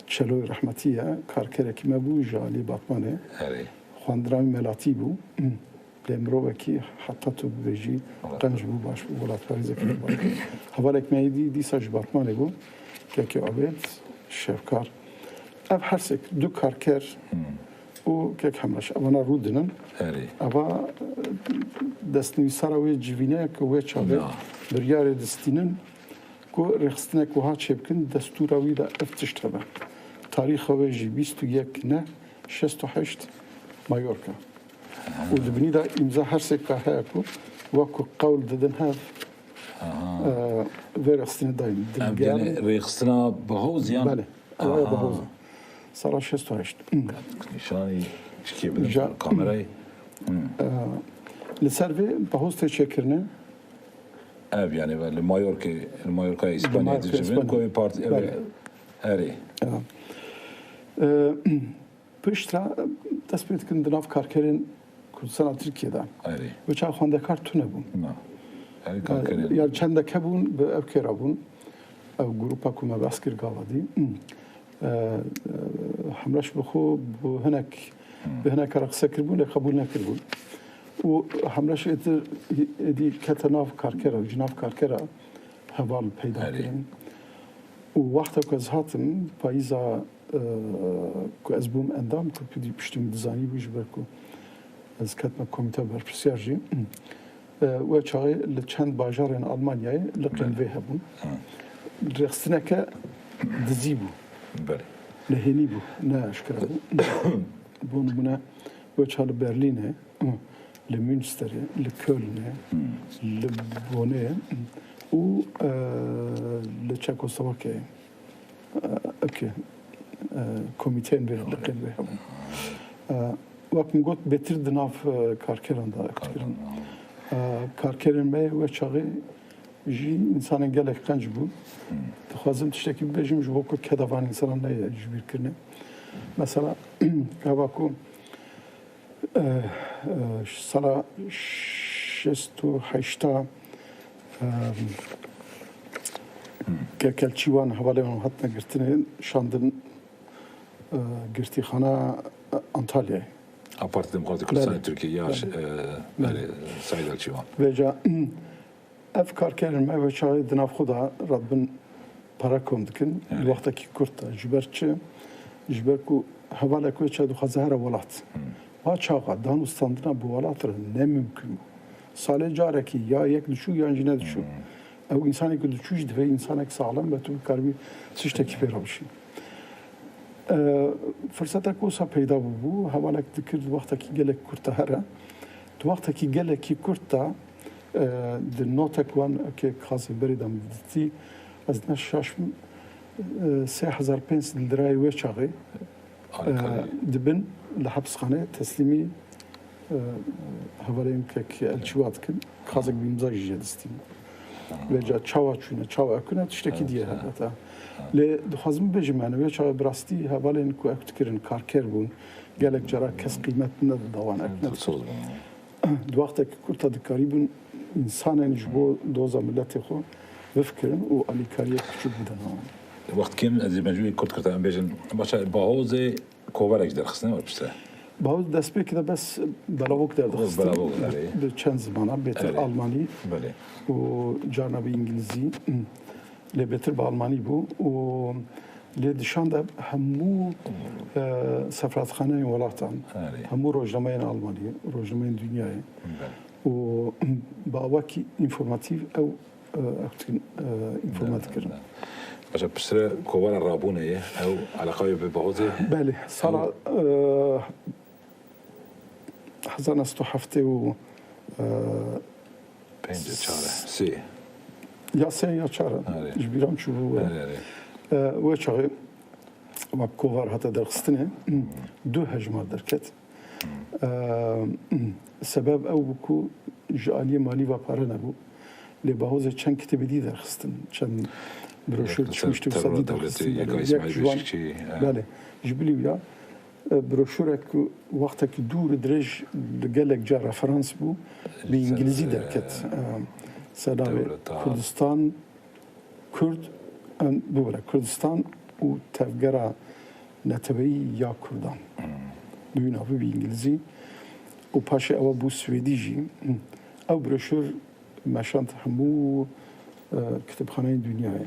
Çeloyê rehmetî ye, karkerekî me bû ji alî Batmanê. Erê. Xwendina wî melatî bû. Lê mirovekî heta tu bibêjî, qenc bû, baş bû, welatparêzekî baş bû. Hevalek me yê dî dîsa ji Batmanê bû. Kekê Abêd, Şevkar. Ev her sek du karker û kek Hemreş. Evana rû dinin. Erê. Eva, e, destnivîsara wê civîne ku wê çaxê biryarê distînin ku rêxistinek wiha çêbikin, destûra wî de ev tişt hebe. Tarîxa wê jî bîst û yek ne şêst û heşt Mallorca. Û di binî de îmza her sê ka heye ku wek ku qewl didin hev, e, vê rêxistinê dayîn. Ev yani rêxistina Bahoz yan? Belê. Ew ya Bahoz e. Sala şêst û heşt. Nîşanî çikê bidin kamerayê. E, li ser vê Bahoz tê çêkirinê. Ev yani ve li Mallorca, li Mallorca Îspanyayê dijibin. Ku parti, ev, erê. E, Piştre dest pê dikin di nav karkerên Kurdistana Tirkiyê de. Erê. Wê çax xwendekar tune bûn. Na. Erê, karkerên. Yani çendek hebûn bi ev kêra bûn. Ev grupa ku me behs kir gava dî. E, e, Hemreş bi xwe bi hinek, bi hinek re qise kiribûn, lê qebûl nekiribûn. Û Hemreş êtir êdî kete nav karkera, ji nav karkera heval peyda kirin. Û wexta ku ez hatim, payîza, e, ku ez bûm endam, ku pidî piştî min dizanî bû, ji ber ku ez ketime komîteya berpirsiyar jî, e, we çaxê li çend bajarên Almanyayê liqên vê hebûn. Rêxistineke dizî bû. Belê. Nehênî bû, ne eşkere bû. Bo nimûne, we ça li Berlînê, li Münsterê, li Kölnê, li Bonê û, e, li Çekoslovakiyayê, e, okey, e, komîteyên vê, liqên vê hebûn. E, wek min got, bêtir di nav, e, karkeran de ew dikirin. E, karkerên me wê çaxê jî însanên gelek qenc bûn. Dixwazim tiştekî bibêjim ji bo ku keda van însanan neyê jibîrkirinê. Mesela, gava ku, e, e, sala şêst û heşta, e, ke-, Kelçî wan, hevalên wan hatine girtinê, şandin, e, girtîxana, e, Antalyayê. A Partî Demokratîk Kurdistanê Tirkiyê ya, e, belê, Saîd Elçîwan. Vêca, ev karkerên me wê çaxê di nav xwe de radibin para kom dikin. Li wextekî kurt de. Ji ber çi? Ji ber ku hevalek wê çaxê dixwaze here welat. Ha çaxa dan û standina bi welat re ne mimkun bû. Salê carekî ya yek diçû yan jî nediçû. Ew însanê ku diçû jî divê însanek saxlem be, tu bikaribî tiştekî pê re bişî. E, firsetek wisa peyda bûbû, hevalek dikir di wextekî gelek kurt de here. Di wextekî gelekî kurt de, e, di notek wan, ke Kazim berê de min dîtî, ez ne şaş bim, e, sê hezar pênc sed lirayê wê çaxê, e, dibin li hepsxanê teslîmî, e, hevalên kek Elçîwa dikin. Kazek bîmza jî jê distîn. Vêca çawa çûne, çawa ekune, tiştekî diye helbete. Lê dixwazim bibêjim, yani, wê çawa bi rastî hevalên ku ek dikirin, karker bûn, gelek cara kes qîmet nedida wan ek nedikir. Di wextekî kurt de dikarîbûn însanên ji bo doza miletê xwe bifikirin û alîkariyek biçûk bidin wan. Wext kêm ez ê mecbûrî kurt kurt em bêjin. Başa Bahozê kovarek ji derxistine wer piştre. Bahoz destpêkê de bes belavok derdixistin. Belavok, erê. Bi çend zimana, bêtir Erê. Almanî Belê. û carna bi îngilîzî. Lê bêtir bi almanî bû û lê dişan de hemû, e, sefaretxaneyên welatan, Erê. hemû rojnameyên Almanî, rojnameyên dinyayê Belê. û bi awakî înformatîf ew, e, ew dikin, e, înformatîk kirin. Belê. Başa piştre kovara rabûnê ye, ew eleqa wê bi Bahozê? Belê, sala, Ew e, hezar neh sed û heftê û, e, Pênc, çar, sê. Ya sê ya çar. Erê. Ji bîran çûbû. Erê, erê. E, wê çaxê wek kovar hate derxistinê, du hejmar derket. E, sebeb ew bû ku ji aliyê malî ve pare nebû. Lê Bahozê çend kitêbê dî derxistin, çend broşûr Yek tişmiştî wisa dî terora derxistin. dewletî, yek Belê. Aysmay Yek ji wan, Beşikçî, e. belê, ji bilî ya, e, broşûrek ku wextekî dûr û dirêj li gelek car referans bû, bi Li ser, îngilîzî e, derket. E, ser navê dewleta. Kurdistan, Kurd, em, bibire, Kurdistan û Tevgera Neteweyî ya Kurdan. Bi wî navî bi îngilîzî. Û paşê ewa bû swêdî jî. Ew broşûr meşand hemû, e, kitêbxaneyên dinyayê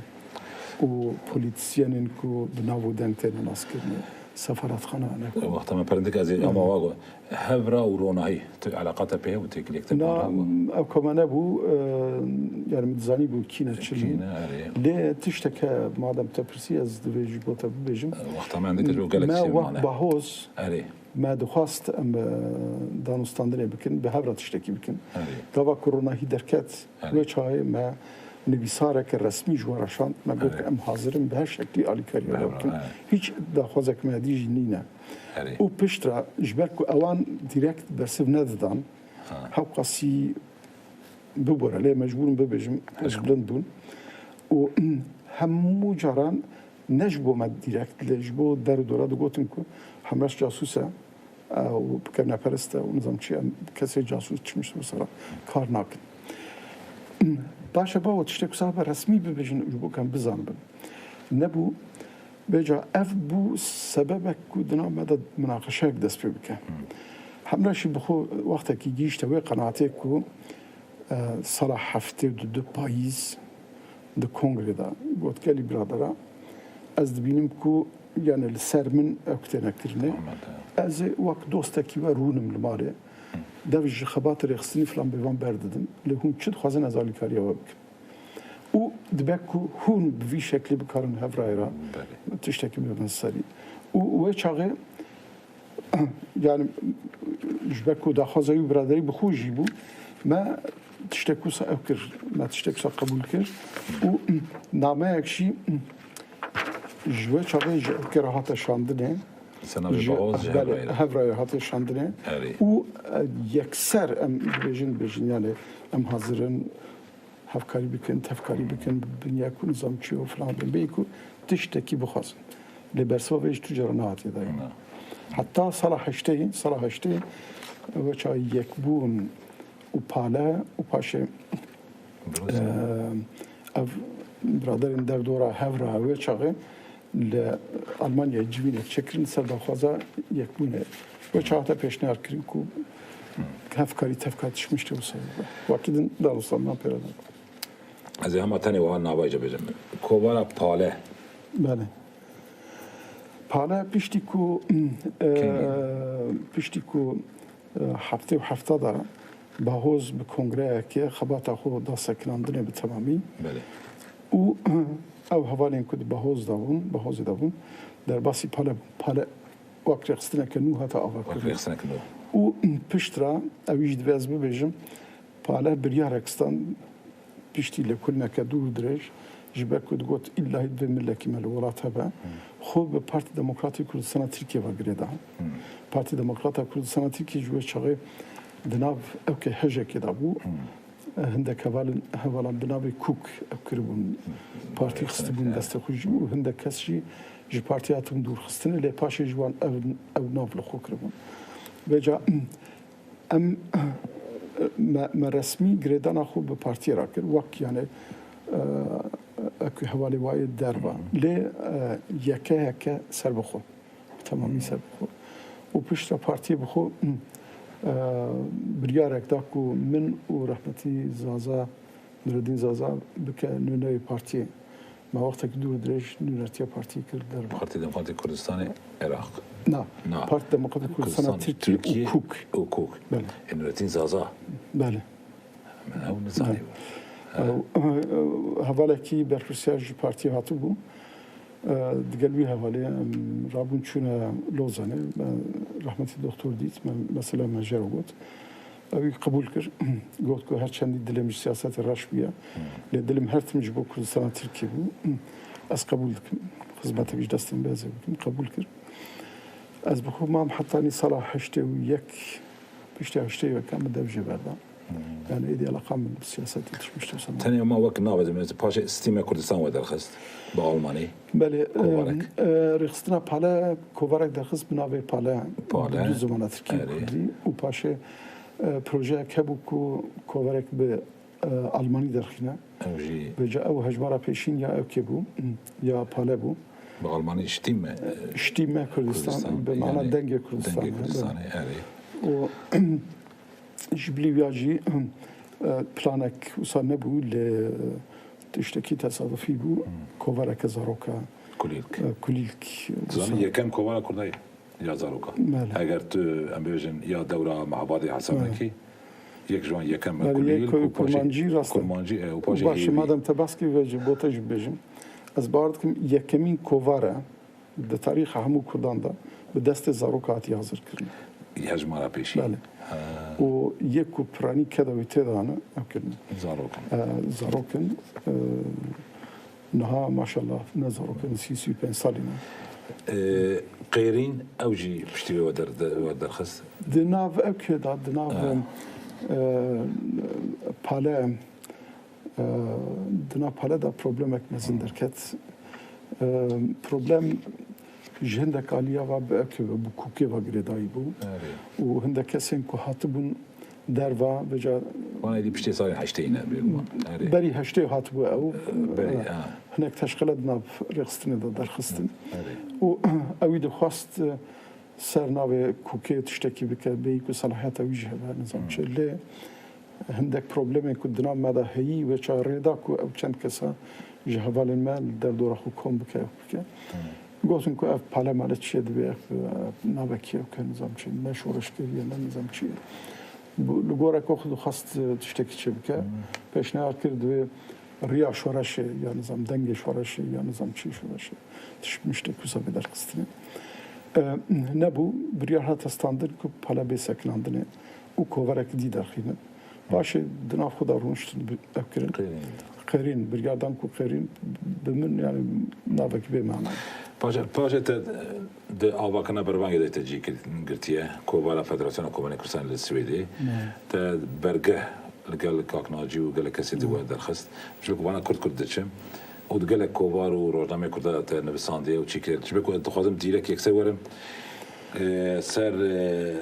û polîtîsyenên ku bi nav û deng têne naskirinê, sefaretxana ne ku. Wexta me perindik ez ê ama wa got. Hevra û ronahî, tu eleqa te pê hebû, têkiliyek te Na, pê hebû? Ew koma nebû, e, yani min dizanî bû kî ne çi Kî bû. ne, erê. Lê tişteke madem te pirsî ez divê ji bo te bibêjim. Wexta me hindik ez bo gelek Me ştê wek mane. Bahoz, Erê. me dixwast em, e, danûstandinê bikin, bi hev re tiştekî bikin. Erê. Gava ku ronahî derket, Erê. wê çaxê me nivîsareke resmî ji we re şand, me got Erê. em hazir in bi her şeklî alîkariya Bi we hev re, bikin. erê. Hîç daxwazek me dî jî nîne. Erê. Û piştre ji ber ku ewan direkt bersiv nedidan, Ha. hewqasî bibore, lê mecbûr in bibêjim, ez Eşk. bilind bûn. Û hemû caran ne ji bo me direkt, lê ji bo der û dora digotin ku Hemraş casûs e, e, û kevneperest e û nizam çi, em kesê casûs çimiş mesela kar nakin. Baş e, bawo tiştek wisa be resmî bibêjin ji bo ku em bizanibin. Nebû, vêca ev bû sebebek ku di nav me de minaqeşeyek dest pê bike. Hemra jî bi xwe wextekî gihîşte wê qenaatê ku, e, sala heftê û du payîz di kongrê de got, gelî biradera, ez dibînim ku yani li ser min ew têne kirinê. Ahmet, e. Ez ê wek dostekî we rûnim li malê. Dev ji xebatê rêxistinî filan bêvan berdidim. Lê hûn çi dixwazin ez alîkariya we bikim. Û dibe ku hûn bi vî şeklî bikarin hevrayê re Belê. tiştekî bibin serî. Û wê çaxê, yani, ji ber ku daxwaza wî biraderî bi xwe jî bû, me tiştek wisa ew kir, me tiştek wisa qebûl kir. Û nameyek jî ji wê çaxê ji Ewkê re hate şandinê. Senavê Ji, Bahoz ji belê, Hevrayê re. Hevrayê hate şandinê. Erê. Û, e, yekser em dibêjin, dibêjin, yani, em hazir in, hevkarî bikin, tevkarî bikin, bi binya ku nizam çi yo filan bin. Bêyî ku tiştekî bixwazin. Lê bersiva vê ji tu cara nehatiye dayîn. Na. Heta sala heştê, sala heştê, wê çaxê Yekbûn û Pale û paşê, Brose. e, ev biraderên derdora Hevra wê çaxê li Almanyayê civînek çêkirin ser daxwaza Yekbûnê. Wê çaxê hate pêşniyar kirin ku hevkarî tevka tişmiştê wisa bibe. Wekî din danûstandina pê re nebe. Ez ê hema tenê wiha navayê jî bêjim. Kovara Pale. Belê. Pale piştî ku, e, Kengî. piştî ku, e, heftê û hefta de Bahoz bi kongreyekê xebata xwe da sekinandinê bi temamî. Belê. Û ew hevalên ku di Bahoz de bûn, Bahozê de bûn, derbasî Pale bûn. Pale wek rêxistineke nû hate ava Wek kirin. rêxistineke nû. Û piştre, ewî jî divê ez bibêjim, Pale biryarek stand piştî lêkolîneke dûr dirêj, ji ber ku digot, îllahî divê milekî me li welat hebe, xwe bi Partî Demokratê Kurdistana Tirkiyê ve girêda. Partî Demokrata Kurdistana Tirkiyê ji wê çaxê di nav ewkê hejekê de bû. Hindek hevalin, hevalan bi navê Kûk ew kiribûn. Partî xistibûn destê xwe jî û hindek kes jî ji partî hatibûn dûrxistinê, lê paşê ji wan ew, ew nav li xwe kiribûn. Vêca em, me, me resmî girêdana xwe bi partiyê re kir. Wek, yani, e, Ku hevalê wayê derva. Lê, e, yeke yeke serbixwe. Bi temamî serbixwe. Û piştre partiyê bi xwe, e, biryarek da ku min û rehmetî Zaza, Nureddîn Zaza bike nûnerê partiyê. Me wextekî dûr dirêj nûnertiya partiyê kir derva. Partî Demokratîk Kurdistanê Iraq. Na, Na. Partî Demokratîk Kurdistana Kurdistan, Tirkiye Tirkiye û KUK. û KUK. Belê. E, Nureddîn Zaza. Belê. Min ew nizanîbû. Belê. Ew, e, e, hevalekî berpirsiyar ji partiyê hatibû. E, digel wî hevalê em rabûn çûne Lozanê. Me rehmetî doktor dît, me mesela me jê re got. Ew wî qebûl kir. Got ku her çendî dilê min ji siyasetê reş bûye. Lê dilê min her tim ji bo Kurdistana Tirkiyê bû. Ez qebûl dikim. Xizmetek ji destê min bê ez ê bikim. Qebûl kir. Ez bi xwe mam hetanî sala heştê û yek, piştî heştê û yek min dev jê berda. Yani êdî eleqa min bi siyasetê tişt mişt wisa nebû. Tenê ma wek navê de, mesela paşê Stîme Kurdistan we derxist bi Almanî. Belê, Kovarek. Em, e, rêxistina Pale, Kovarek derxist bi navê Pale, Pale. Bi du zimana Tirkî û Erê. Kurdî û paşê, e, projeyek hebû ku Kovarek bi, e, Almanî derxîne. Ew jî Vêca ew hejmara pêşîn ya ewkê bû, ya Pale bû. Bi Almanî Stîme, e, Stîme Kurdistan, Kurdistan, bi mana yani dengê Kurdistan, dengê Kurdistanê, erê. Û ji bilî wiya jî, e, planek wisa nebû, lê tiştekî tesadufî bû. Kovareke zaroka, Kulîlk. E, Kulîlk, Zanî wisa. Yekem kovara Kurda ye, ya zaroka. Belê. Eger tu, em bêjin, ya dewra Mehabadê Hesenekî, yek ji wan yekem e Belê, Kulîlk yek û paşê Kurmancî rast e. Kurmancî, e, û Û paşê başê Hêvî. Madem te behs kir, vê jî bo te jî bibêjim. Ez bawer dikim, yekemîn kovara di tarîxa hemû Kurdan de bi destê zaroka hatiye hazirkirin. Hejmara pêşî. Belê. Ha. Û yek ku piranî keda wî tê de hene, ew kirin. Zarok in. E, zarok in. E, niha maşallah ne zarok in, sî, sî û pênc salî ne. E, Qêrîn ew jî piştî wê we der-, de-, we derxist. Di nav ew kê de, di nav, Ha. e, Pale, E, di nav Pale de problemek mezin derket. E, problem ji hindek aliya ve bi ewkê ve, bi kûkê ve girêdayî bû. Erê. Û hindek kesên ku hatibûn derva, vêca Wan êdî piştê salên heştê ne, bêguman. Erê. Berî heştê hatibû ew. Berî, E, ha. Hinek teşqele di nav rêxistinê de derxistin. Erê. Û ewî dixwest, e, ser navê kûkê tiştekî bike, bêyî ku selahiyeta wî jî hebe, nizam çi. Lê hindek problemên ku di nav me de heyî, wê ça rê da ku ew çend kesa ji hevalên me li derdora xwe kom bike, ew bike. Gotin ku ev pale male çi ye, divê ev, ev navekî ew ke nizam çi, ne şoreşgerî ye, ne nizam çi ye. Li goreka xwe dixwest, e, tiştekî çê bike. Pêşniyar kir, divê riya şoreşê, ya nizam dengê şoreşê, ya nizam çi şoreşê. Tişt miştek wisa bê derxistinê. E, nebû, biryar hate standin ku pale bê sekinandinê û koverek dî derxînin. Paşê di nav xwe de rûniştin, bi-, ev kirin. Qêrîn. Qêrîn, biryar dan ku Qêrîn bi min, yani, navekî bê mana. Paşê, paşê te di avakirina bervangê de te cî kir-, girtiye, Kovara Federasyona Komarên Kurdistanê li Swêdê. Ne. Te bergeh li gel Kak Nacî û gelek kesê di Ne. we derxist. Ji bo ku vana kurt kurt diçim. Û di gelek kovar û rojnameyê Kurda de te nivisandiye û çî kir. Ji bo ku ez dixwazim dîrek yekser werim, e, ser, e,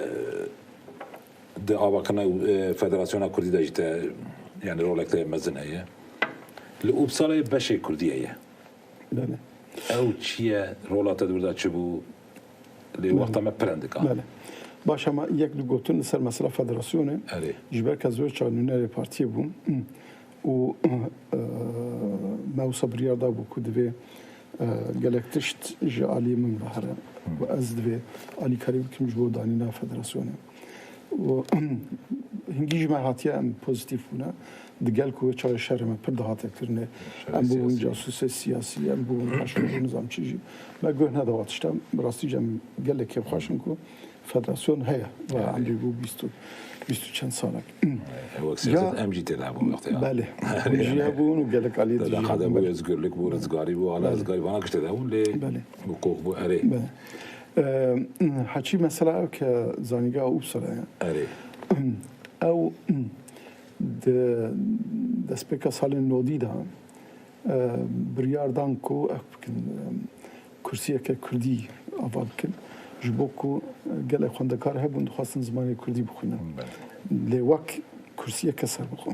di avakirina, e, Federasyona Kurdî de jî te, yani rolek te mezin heye. Li Uppsala'yê beşê Kurdî heye. Belê. Ew çi ye? Rola te di wir de çi bû? Lê Belê. wexta me pir hindik a. Belê. Baş, ama yek du gotin li ser mesela federasyonê. Erê. Ji ber ke ez wê çax nûnerê partiyê bûm û, e, me wisa biryar dabû ku divê, e, gelek tişt ji aliyê min ve here. Hı. Û ez divê alîkarî bikim ji bo danîna federasyonê. Û hingî jî me hatiye em pozîtîf bûne. Di gel ku wê çaxê şerê me pir dihate kirinê. Şerê Em bûbûn siyasî. casûsê siyasî, em bûbûn paşveçû nizam çi jî. Me guh neda wa tişta. Bi rastî jî em gelek kêfxweş in ku federasyon heye. Ve Erê. emrî bû bîst û, bîst û çend salek. Erê. Wek Ya siyaset em jî tê de hebûn wextê ya. Belê. Hûn jî Yani hebûn û gelek alî Te dî de jî qede hebûn. bû, özgürlük bû, Belê. rizgarî bû, hala Belê. rizgarî vana kiştê de hebûn lê Belê. bi qox bû erê. Belê. Eee, heçî mesela ew ke zanîngeha Uppsala ye. Erê. Ew di destpêka salên nodî de, eee, biryar dan ku ew bikin, eee, kursiyeke kurdî ava bikin. Ji bo ku gelek xwendekar hebûn dixwestin zimanê kurdî bixwînin. Belê. Lê wek kursiyeke serbixwe.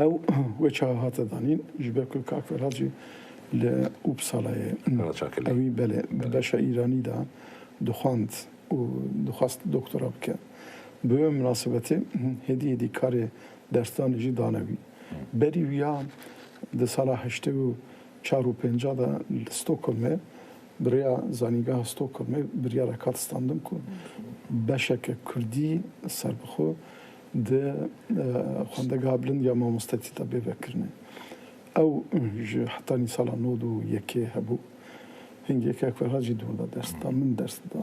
Ew wê çaxa hate danîn, ji ber ku kak Ferhat jî li Uppsalayê, Ferhat Çakirlî. Ewî belê, bi Belê. beşa Îranî de dixwand û dixwest doktora bike. Bi wê minasebetê hêdî hêdî karê dersdanê jî dane wî. Berî wiya di sala heştê û çar û pênca de li Stockholmê bi rêya Zanîngeha Stockholmê biryarek hat standin ku beşeke kurdî serbixwe di, e, xwendegeha bilind ya mamostetî de bê vekirinê. Ew ji hetanî sala nod û yekê hebû. Hingê kek Ferhat jî di wenda ders da, min ders da.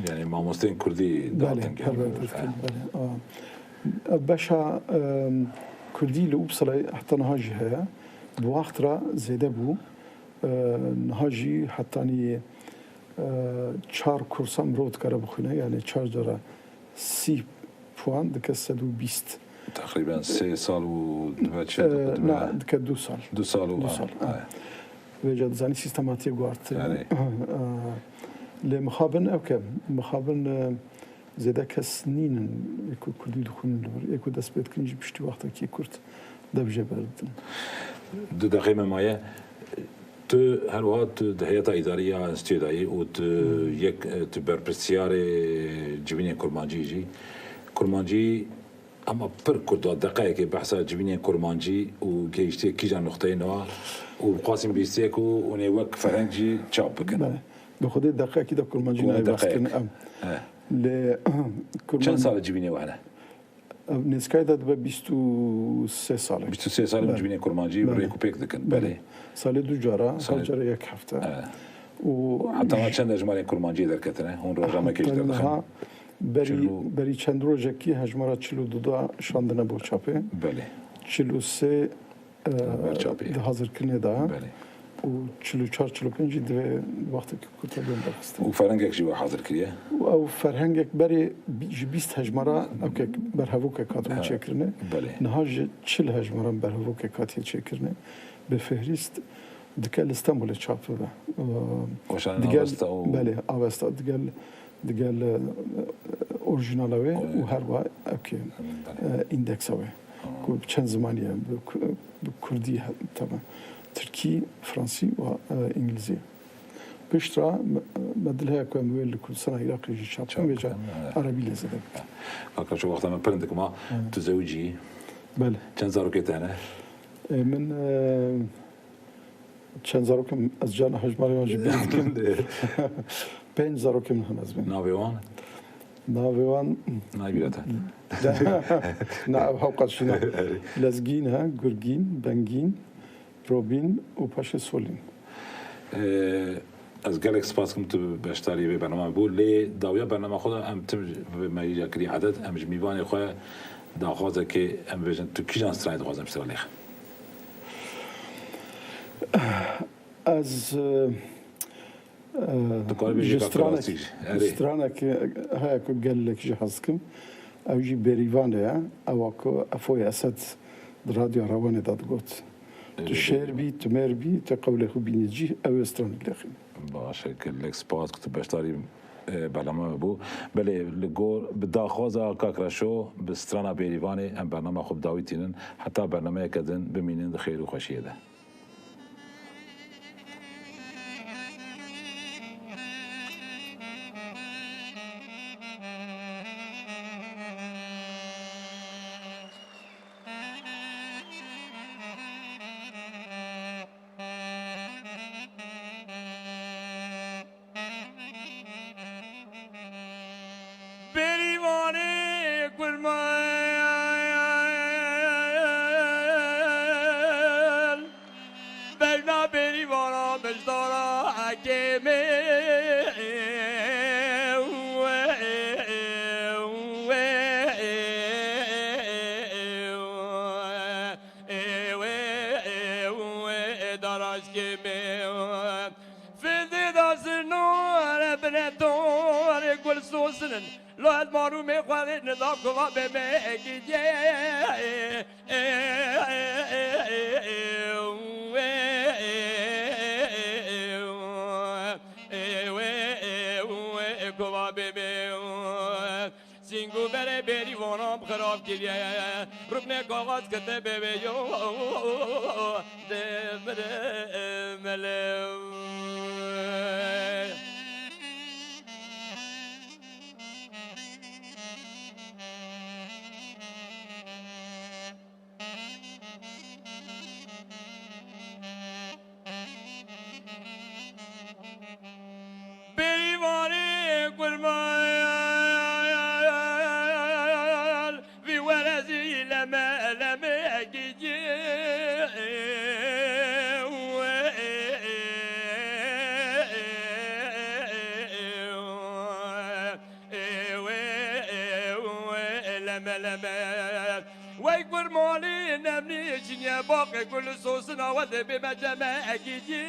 Yani mamosteyên kurdî Belê, datin perwer gel. Destpêk, belê. A, beşa, e, kurdî li Uppsala'yê heta niha jî heye. Bi waxt re zêde bû. E, niha jî hetanî, e, çar kursa mirov dikare bixwîne, yani çar cara sî puan dike sed û bîst. Teqrîben sê sal û dibe çi E, dibe? Na, dike du sal. Du sal û Du a, sal, a. Vêca dizanî sîstematiyê guhartin. Yani. E, lê mixabin ew ke, mixabin, e, zêde kes nînin, ê ku kurdî dixwînin li vir, ê ku dest pê dikin jî piştî wextekî kurt dev jê berdidin. Du deqê me maye. Tu her wiha tu di heyeta îdarî ya enstîtûyê de yî û tu yek, tu berpirsiyarê civînên kurmancî jî. Kurmancî, ama pir kurt da deqeyekê behsa civînên kurmancî û gehiştiye kîja nuqteyê niha û dixwazin bîstiyek û hûn ê wek ferheng jî çap bikin. Belê. Bi xwedê deqeyekî de kurmancî Wek nayê behs deqeyek. kirin em. He. Lê Çend kurmancî sal e civînê we hene? Ev nêzîkayê de dibe bîst û sê sal e. Bîst û sê sal e Belê. civînê kurmancî Belê. rêk û pêk dikin. Belê. Belê. Salê du cara, Salê her cara yek hefte. Evet. Û Heta niha çend hejmarên kurmanciyê derketine? Hûn rojnamekê jî Heta niha derdixin? berî, Çil û berî çend rojekî hejmara çil û du da şandine bo çapê. Belê. Çil û sê, e, Ber çapê. di hazirkirinê de. Belê. Û çil û çar, çil û pênc jî divê wextekî kurt de bên derxistin. Û ferhengek jî we hazir kiriye? Û ew ferhengek berê bi-, ji bîst hejmara ewkek berhevokek hatibû Ha, çêkirinê. belê. Niha ji çil hejmaran berhevokek hatiye çêkirinê. Bi fihrîst dike li Stenbolê çap bibe. Weşanên Digel, Avesta û belê, Avesta digel, digel, e, orjinala wê Oy. û her wa ewkê, Belê. e, îndeksa wê. Ku bi çend zimanî ye, bi ku-, bi kurdî he, tabi. Tirkî, fransî û, e, îngilîzî. Pişt re me, me dil heye ku em wê li Kurdistana Iraqê jî çap bikin, Çap vêca bikin, evet. erebî lê zêde bikin. Kaka, şu wexta me pir dikim ha, Evet. tu zewicî yî? Belê. Çend zarokê te hene? E, min, e, çend zarokê min, ez carna hejmarê wan jî bîr dikim. Pênc zarokê min hene ez bên. Navê wan? Navê wan Nayê bîra te. Na, ew hewqas jî ne. Lezgîn he, Gurgîn, Bengîn, Robîn û paşê Solîn. Ee, ez gelek spas dikim tu beşdarî vê bername bû. Lê dawiya bername xwe de em tim me îca kirî edet, em ji mîvanê xwe daxwazekê em bêjin, tu kîjan stranê dixwazin em ji te re lêxin? Ez, e, e, Tu karî bêjî ji kak stranek, klasîk jî. Erê. Stranek heye ku gelek jî hez dikim. Ew jî Bêrîvanê ye. Ewa ku Efoyê Esed di Radyoya Rewanê de digot. Tu Erê. şêr bî, tu mêr bî, tu qewlê xwe bînî cîh, ew ê stranek lêxîn. Baş e, gelek spas ku tu beşdarî, e, bername me bû. Belê, li gor bi daxwaza kak Reşo, bi strana Bêrîvanê em bernama xwe bi dawî tînin. Heta bernameyeke din bimînin di xêr û xweşiyê de. Bêrîvanê kurman, berna Bêrîvana beşdara hekê me. Daraşkê me. Fildê da zirnore bine tore gul sosinin. Lo et marûmê xwe rê nida kuva bê me gidiye. Kuva bê me. Sîngo berê Bêrîvanam xirab kiriye. Rukne kaxaz kite bebe yo. Demire melev. Bêrîvanê kurban, vî werezî leme leme gîcî. Ewe, ewe, leme, leme. Wey kurmanî nemnî çinye baqê gul sosina we de bê meceme ekîcî.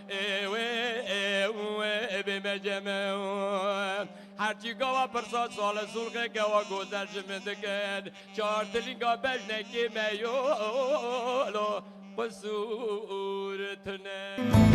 Ewe, ewe, bê meceme. Herçî gava pirsa sale sulxê gava gozel ji min dikin. Çar tilînga bejnekê me yolo qusûr tune.